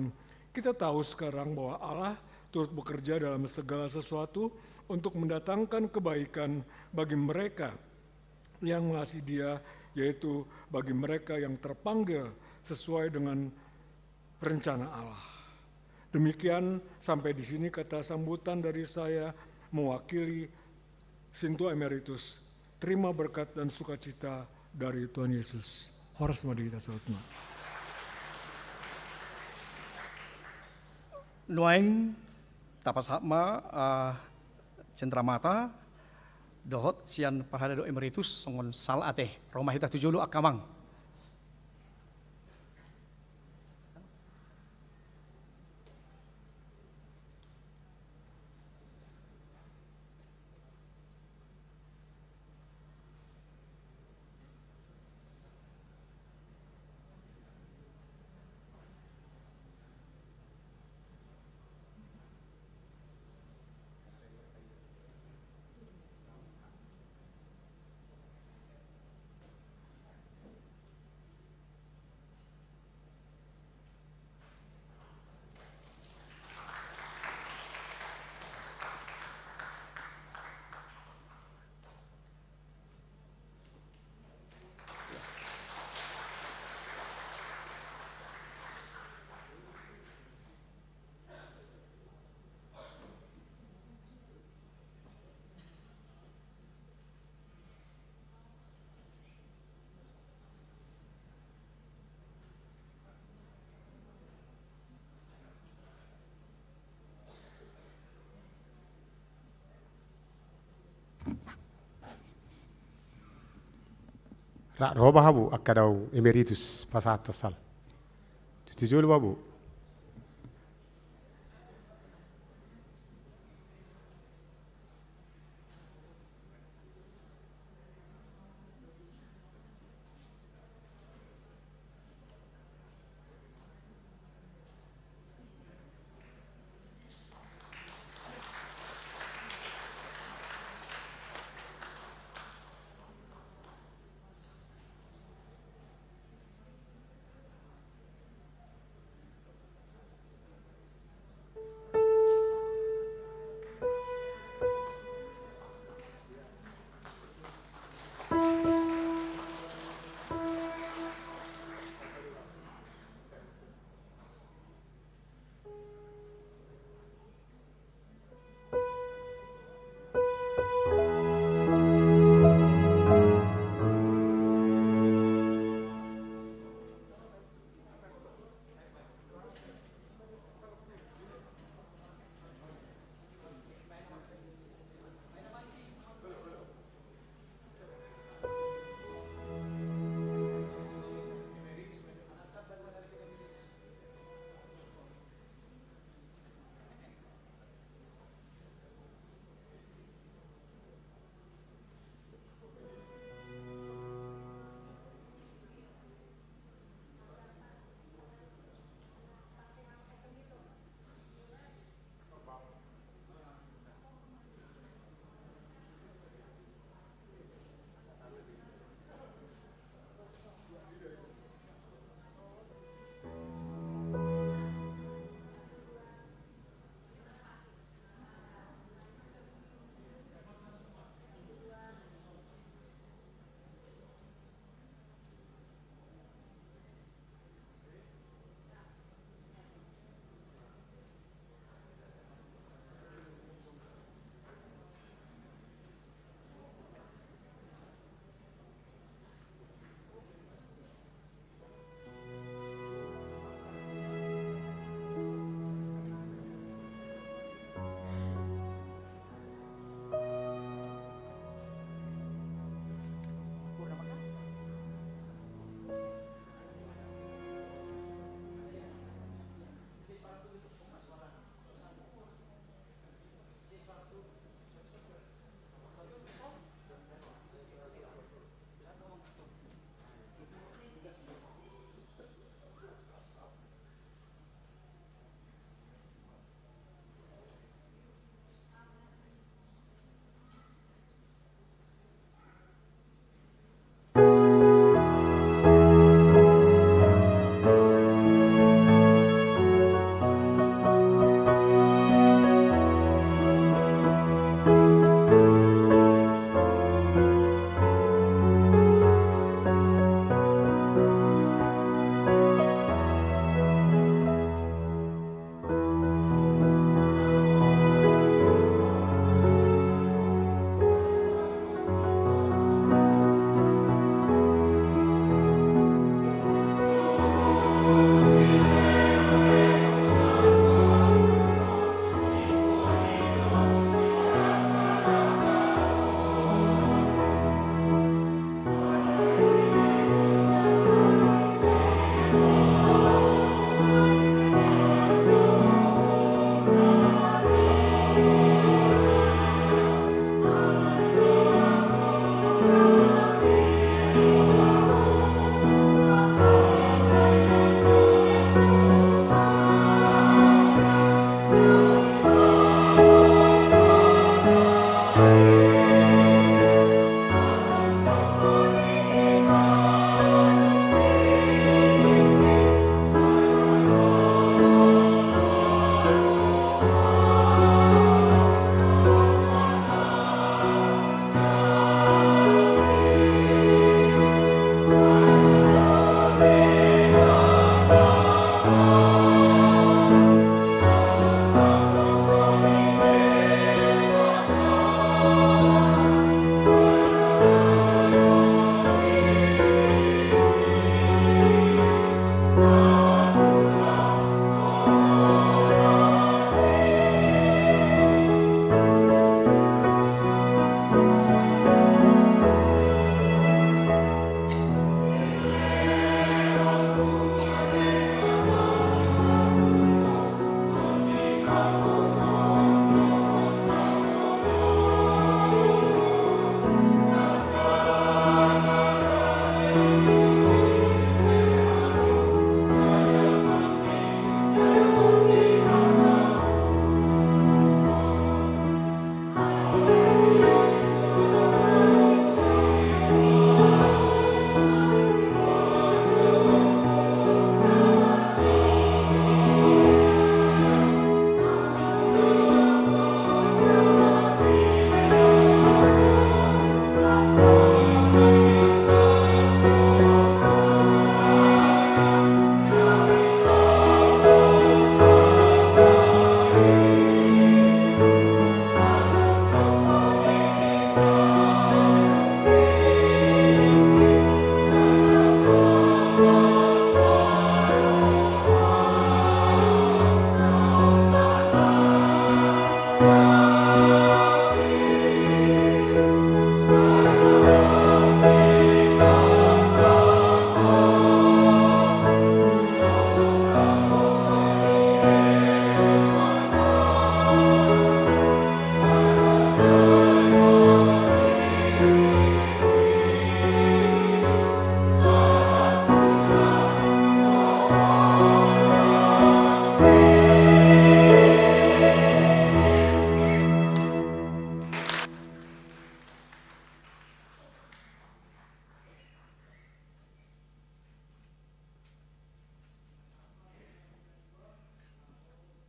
Kita tahu sekarang bahwa Allah turut bekerja dalam segala sesuatu untuk mendatangkan kebaikan bagi mereka yang mengasihi Dia, yaitu bagi mereka yang terpanggil sesuai dengan rencana Allah. Demikian, sampai di sini kata sambutan dari saya mewakili Sintua Emeritus. Terima berkat dan sukacita dari Tuhan Yesus. Horas ma di hita saluhutna. Nuaeng tapasahat ma, eh, cenderamata dohot sian parhalado emeritus songon sala ate. Ro ma hita tu jolo angka amang. Rap ro ma hamu angka daong emeritus pasahathon sala. Tu jolo ma hamu.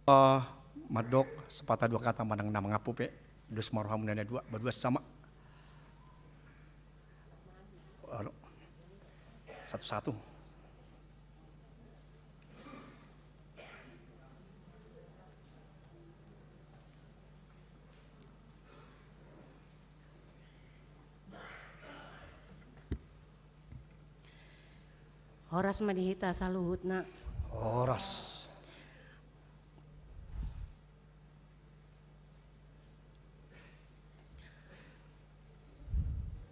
Eh, mandok sepatah dua kata manang na mangampu pe, dos ma rohamuna na dua, badua sama. Alo. Satu-satu. Horas ma di hita saluhutna. Horas.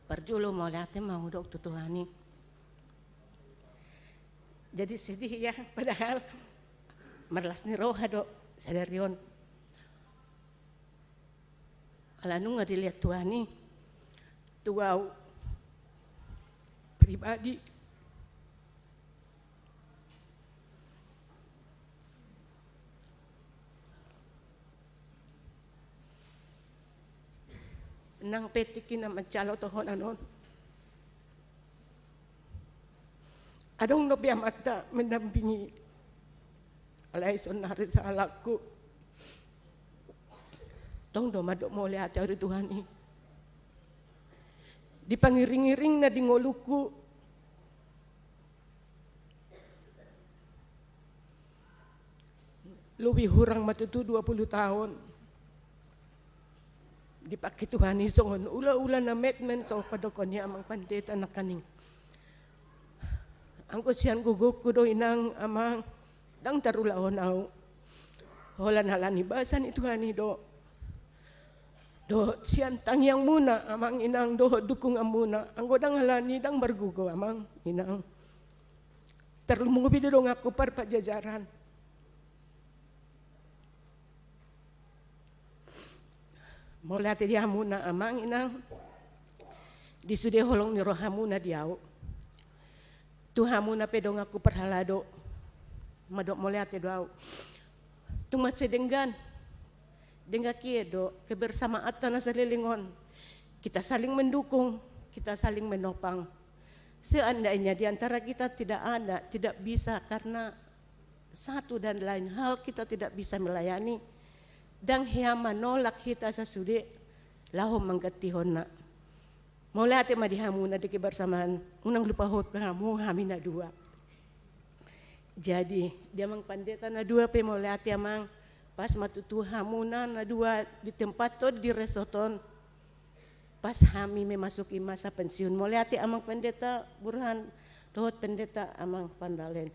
Parjolo mauliate ma hudok tu Tuhan i. Jadi sedih ya, padahal marlas ni roha do sadari on. Ala nunga dilehon Tuhan i tu au pribadi. Nang pe tingki na manjalo tohonan on, adong dope Amanta mendampingi. Alai saonari sahalakku, tong do mandok mauliate au di Tuhan i. Di pangiring-iring na di ngolungku, lobi hurang ma tutu dua puluh taon dipangke Tuhan i songon ula-ula na metmet, songon pandok ni amang pandita nangkaning. Anggo sian gogongku do inang amang, ndang tarulahon au. Holan ala ni basa ni Tuhan i do, dohot sian tangiangmuna amang inang, dohot dukunganmuna, anggo ndang ala ni, ndang margogo amang inang. Tarlumobi do donganku par Pajajaran. Mauliate di hamuna amang inang, di sude holong ni rohamuna di au. Tu hamuna pe donganku parhalado, mandok mauliate do au. Tung mansai denggan, denggan i do kebersamaanta na saleleng on. Kita saling mendukung, kita saling menopang. Seandainya di antara kita tidak ada, tidak bisa karena satu dan lain hal kita tidak bisa melayani, ndang hea manolak hita sasude laho manggantihonna. Mauliate ma di hamuna di kebersamaan, unang lupahon hamu hami na dua. Jadi di amang pandita na dua pe mauliate amang, pas ma tutu hamuna na dua di tempat on, di resort on. Pas hami memasuki masa pensiun. Mauliate amang pendeta Burhan, dohot pendeta amang Pandalen.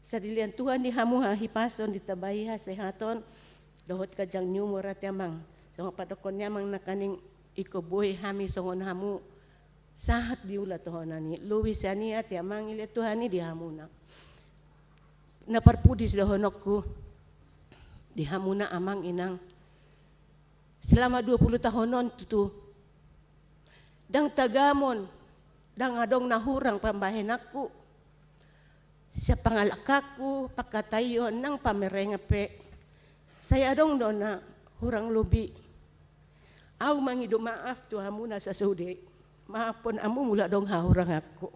Sai dilehon Tuhan di hamu hahipason, ditambai hasehaton, dohot ganjang ni umur ate amang. Songon pandokkon ni amang nangkaning, ingkon boi hami songon hamu sahat di ulaon on i. Lobi sian i ate amang, dilehon Tuhan i di hamuna. Na parpudi dohononku di hamuna amang inang. Selama dua puluh tahun on tutu, ndang tagamon, ndang adong na hurang pambahenanku. Sian pangalangkanku, pangkataion nang pamerengan pe, sai adong do na hurang lobi. Au mangido maaf tu hamuna sasude, maaphon hamu molo adong hahuranganku.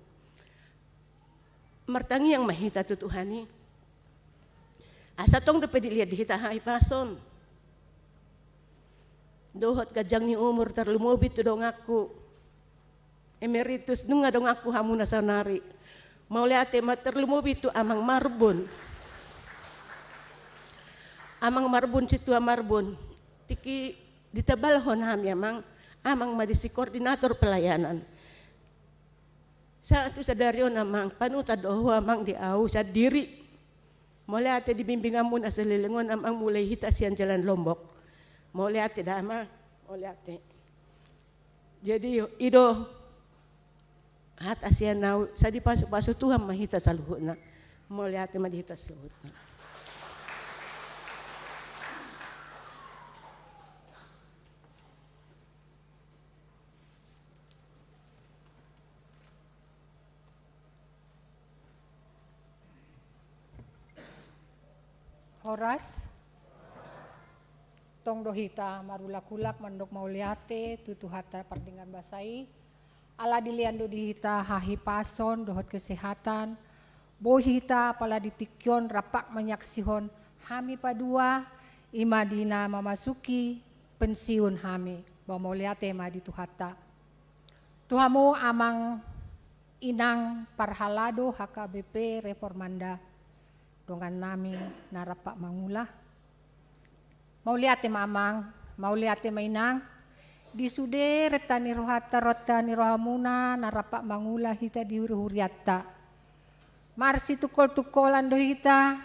Martangiang ma hita tu Tuhan i. Asa tong dope dilehon di hita hahipason dohot ganjang ni umur, tarlumobi tu donganku emeritus, nunga donganku hamuna saonari. Mauliate ma tarlumobi tu amang Marbun. Amang Marbun, sintua Marbun. Tingki ditabalhon hami amang, amang ma disi koordinator pelayanan. Sahat tu sadari on amang, panutan do ho amang di au sandiri. Mauliate di bimbinganmu na saleleng on amang, mulai hita sian jalan Lombok. Mauliate da amang, mauliate. Jadi i do hata sian au, sai dipasupasu Tuhan ma hita saluhutna. Mauliate ma di hita saluhutna. Horas. Tong do hita marulak-ulak mandok mauliate tu Tuhanta pardenggan basa i. Ala dilehon do di hita hahipason dohot kesehatan. Boi hita apala di tingki on rap manyaksihon hami padua I ma di na mamasuki pensiun hami, ba mauliate ma di Tuhanta. Tu hamu amang inang parhalado H K B P Reformanda, dongannami na rap mangula. Mauliate ma amang, mauliate ma inang, di sude renta ni rohanta, renta ni rohamuna na rap mangula hita di huri-hurianta. Marsitungkol-tungkolan do hita,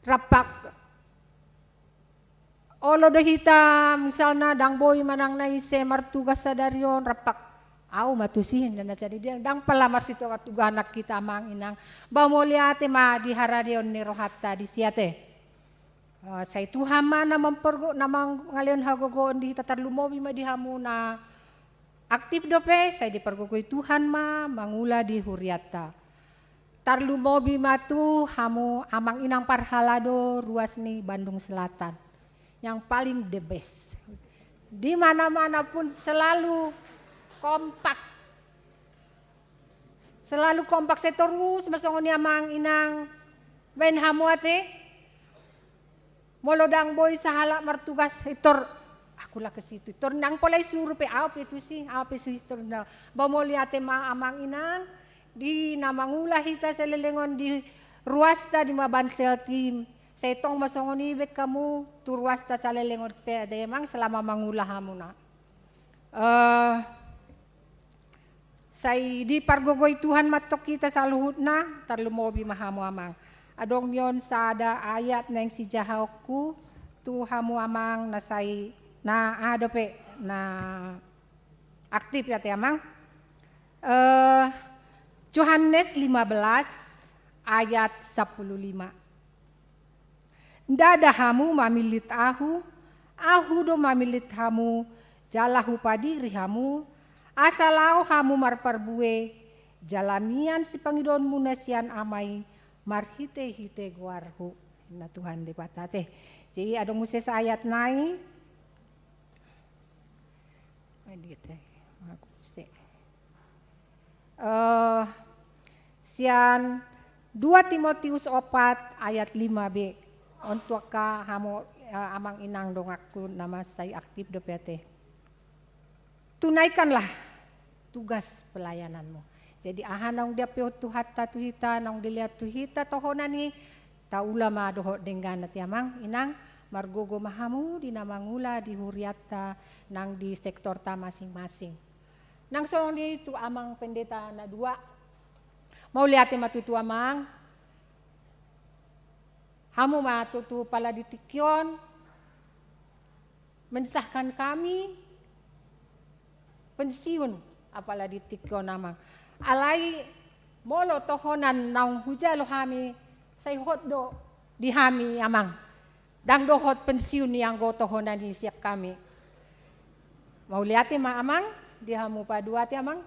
rap olo do hita, misalna ndang boi manang na ise martugas sadari on, rap au ma tusi, na jadi dia ndang pala marsituga-tuganan hita amang inang. Ba mauliate ma di haradeon ni rohanta disi ate. Eh, sai Tuhan ma na mampargo-, na mangalehon hagogoon di hita, tarlumobi ma di hamu na aktif dope, sai dipargogoi Tuhan ma mangula di hurianta. Tarlumobi ma tu hamu amang inang parhalado ruas ni Bandung Selatan. Yang paling the best. Di mana-mana pun selalu kompak. Selalu kompak, sai torus ma songon i amang inang. Baen hamu ate. Molo ndang boi sahalak martugas, pintor, aku lak ke situ. Pintor ndang pola isuru pe, au pe tusi, au pe tusi, pintor ndang. Ba mauliate ma amang inang, di na mangula hita saleleng on di ruasta di Mabansel Team. Sai tong ma songon i baen hamu tu ruasta saleleng on pe ate amang, selama mangula hamuna. Eh, Sai dipargogoi Tuhan ma antong hita saluhutna, tarlumobi ma hamu amang. Adong nion sada ayat naeng sijahaonku tu hamu amang na sai na aha dope na aktif ate amang. Eh, Johannes lima belas ayat sampulu lima. Ndada hamu mamillit ahu, ahu do mamillit hamu, jala hupadiri hamu, asa laho hamu marparbue, jala mian sipangidoonmuna sian Ama i marhite-hite goarhu. Na Tuhan Debata te. Jadi adong muse saayat nai. Eh, sian dua Timotius opat ayat lima be. On tu angka hamu, eh, amang inang donganku na masai aktif dope ate. Tunaikanlah tugas pelayananmu. Jadi aha naung diampehon Tuhanta tu hita, naung dilehon tu hita tohonan i, taula ma dohot denggan ate amang inang, margogo ma hamu di na mangula di hurianta nang di sektorta masing-masing. Nang songon i tu amang pendeta na dua. Mauliate ma tutu amang. Hamu ma tutu pala di tingki on. Mensahkan kami pensiun, apala di tingki on amang. Alai molo tohonan naung hujalo hami, sai hot do di hami amang. Ndang dohot pensiun i anggo tohonan i sian hami. Mauliate ma amang, di hamu paduate amang.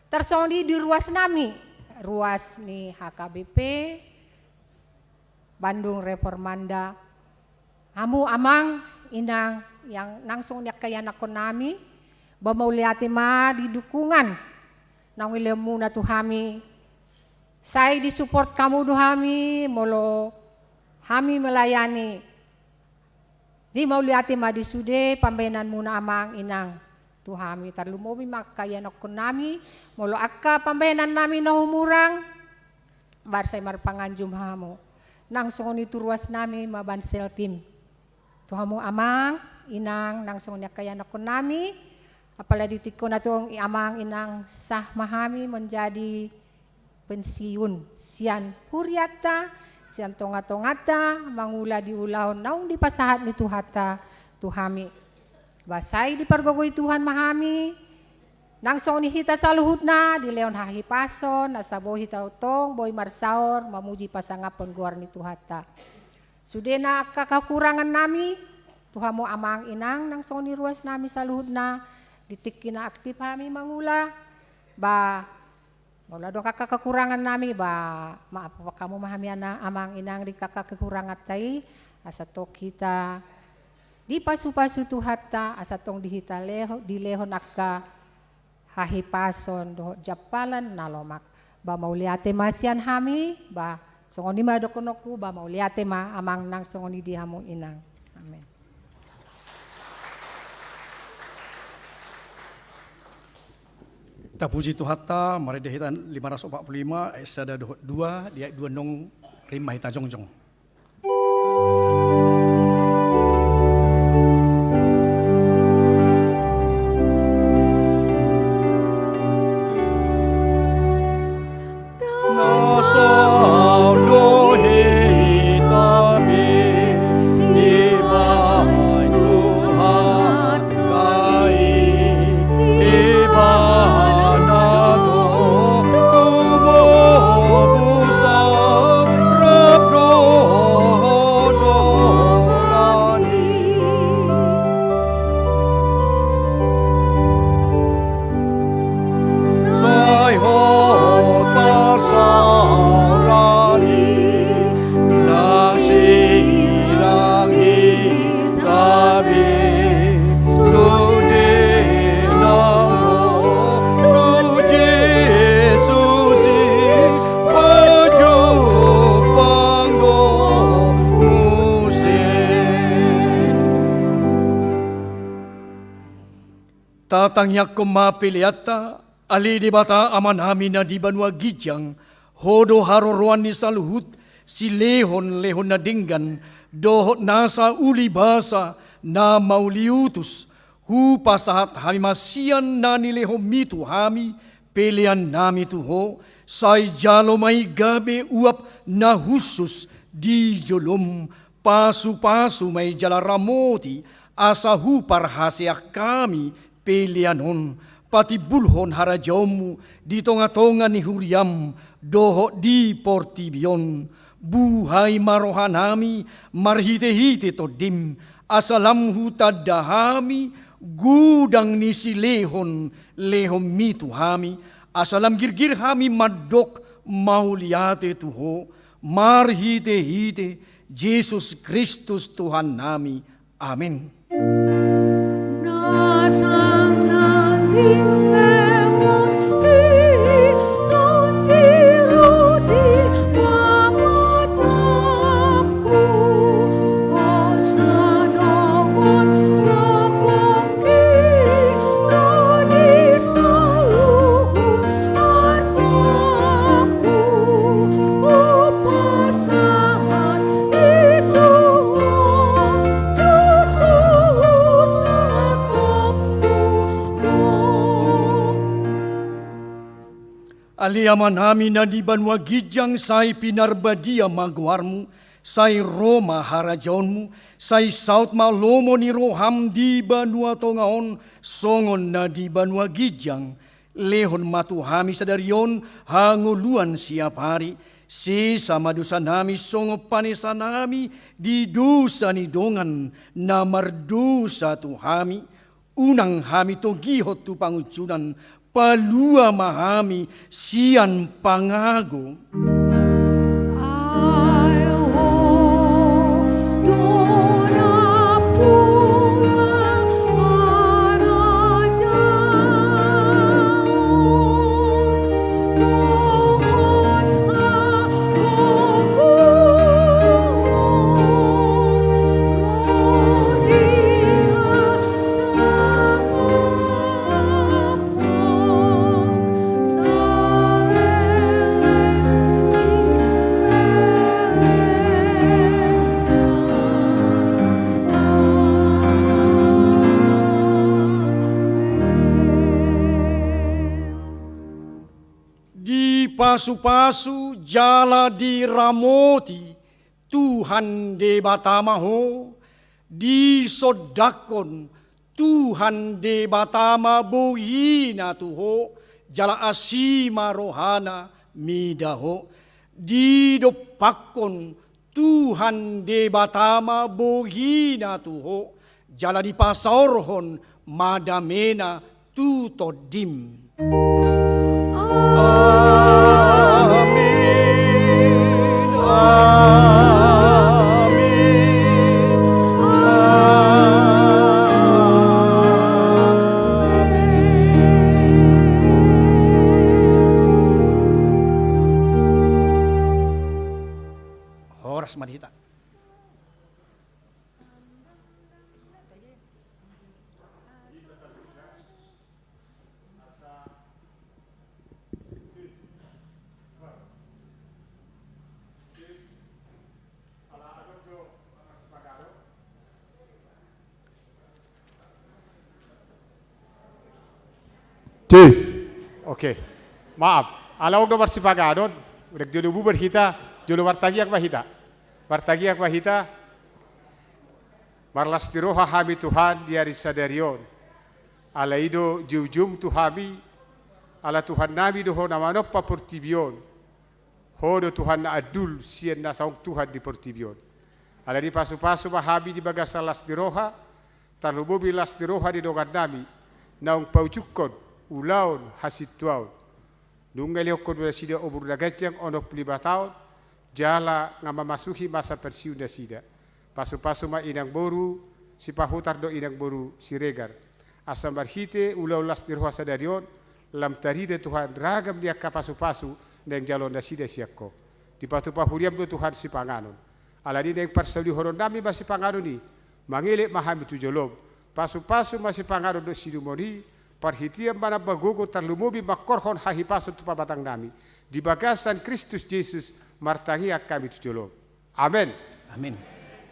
Tarsongon i di ruas nami, ruas ni H K B P, Bandung Reformanda. Hamu amang, inang, yang nang songon i angka ianakkon nami, ba mauliate ma di dukungan naung dilehonmuna tu hami. Sai disupport hamu do hami, molo hami melayani. Jadi mauliate ma di sude pambahenanmuna amang inang. Tu hami tarlumobi ma angka ianakkon nami, molo angka pambahenan nami na humurang, baru sai marpanganju ma hamu. Nang songon i tu ruas nami Mabansel Team. Tu hamu amang, inang, nang songon i angka ianakkon nami, apala di tingki on antong i amang, inang, sah ma hami menjadi pensiun sian hurianta, sian tonga-tonganta, mangula di ulaon naung dipasahat ni Tuhanta tu hami. Ba sai dipargogoi Tuhan ma hami, nang songon i hita saluhutna, dilehon hahipason, asa boi hita tong, boi marsaor, mamuji pasangaphon goar ni Tuhanta. Sudena angka kakurangan nami, tu hamu amang inang, nang songon i ruas nami saluhutna, di tingki na aktif hami mangula, ba, molo adong angka kakurangan nami, ba, maaf hamu ma hami ana-, amang inang di angka kakuranganta i, asa tong hita dipasu-pasu Tuhanta, asa tong di hita leho-, dilehon angka hahipason dohot jampalan na lomak. Ba mauliate ma sian hami, ba Songon i ma dohononku, ba mauliate ma amang nang songon i di hamu inang. Amen. Tapuji Tuhanta, marende hita lima ratus opat puluh lima, ayat sada dohot dua, di ayat dua nong rima hita jongjong. Sai hot parsaoran i, na silang hita be, sude na ro tu Jesus i, pajumpang do muse. Tatangiangkon ma peleanta. Ale Debata Amanami na di banua ginjang, Ho do haroroan ni saluhut silehonlehon na denggan dohot nasa ulibasa na mauliutus. Hupasahat hami ma sian na nilehonMi tu hami peleannami tu Ho, sai jalo ma i gabe uap na hushus di joloM. Pasupasu ma i jala ramoti, asa huparhaseang hami pelean on, patimbulhon harajaonMu di tongatonga ni huriaM dohot di portibi on. Buhai ma rohanami marhitehite TondiM, asa lam hutanda hami godang ni silehonlehonMi tu hami, asa lam girgir hami mandok mauliate tu Ho, marhitehite Jesus Kristus Tuhannami. Amen. Ale Amanami na di banua ginjang, sai pinarbadia ma goarMu, sai ro ma harajaonMu, sai saut ma lomo ni rohaM di banua tonga on songon na di banua ginjang. Lehon ma tu hami sadari on hangoluan siapari. Sesa ma dosanami songon panesanami di dosa ni dongan na mardosa tu hami. Unang hami togihon tu pangunjunan, palua ma hami sian pangago. Dipasupasu jala diramoti Tuhan Debata ma ho, disondangkon Tuhan Debata ma bohina tu ho, jala asi ma rohana mida ho. Didompakkon Tuhan Debata ma bohina tu ho, jala dipasaorhon ma damena tu tondim. Amin. Amin. Amin. Cus. Oke. Maaf. Ala ong do marsipanganon, udah jolo bubar hita, jolo martangiang ma hita. Martangiang ma hita. Marlas ni roha hami Tuhan di ari sadari on. Ala i do joujoum tu hami, ala Tuhan nami do Ho na manompa portibi on. Ho do Tuhan na andul sian na saung Tuhan di portibi on. Ala ni pasupasu ma hami di bagasan las ni roha, tarlumobi las ni roha di dongan nami, naung paujungkon ulaon hasintuaon. Nunga dilehon Ho do nasida umur na ganjang onom pulu lima taon, jala nga mamasuhi masa pensiun nasida. Pasupasu ma inang boru Sipahutar dohot inang boru Siregar. Asa marhite ulaon las ni roha sadari on, lam tarida Tuhan ragam ni angka pasupasu naeng jaloon nasida sian Ho. Dipatupa huriaM do Tuhan sipanganon. Ala ni i naeng parsaulihonon nami ma sipanganon i, mangelek ma hami tu joloM. Pasupasu ma sipanganon dohot siinumon i, parhitean ma na magogo tarlumobi mangkorhon hahipason tu pamatang nami. Di bagasan Kristus Jesus martangiang hami tu joloM. Amen. Amen.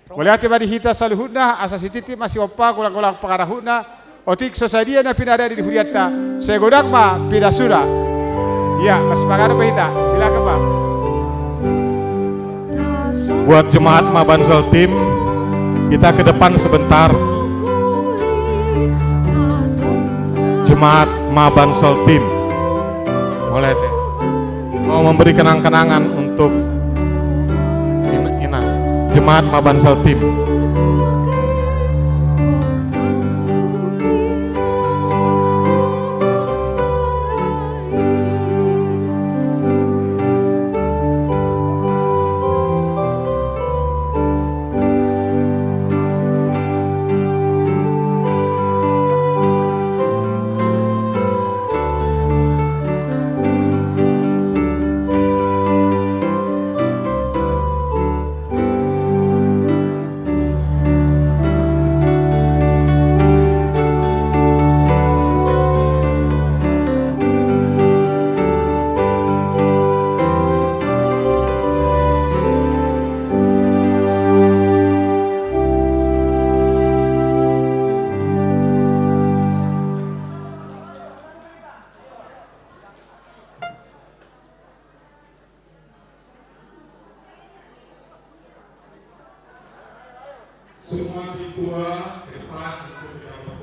Mauliate ma di hita saluhutna, asa sititi ma sihompa golang-golang pangarahutna, otik so sadia na pinada di hurianta, sai godang ma pinasuna. Ia, marsipanganon ma hita, silakan ma. Buat jemaat Mabansal Team, kita ke depan sebentar. Jemaat Mabansal Team. Boleh, teh. Mau memberi kenang-kenangan untuk in-, inang. Jemaat Mabansal Team. Semua sintua ke depan untuk kita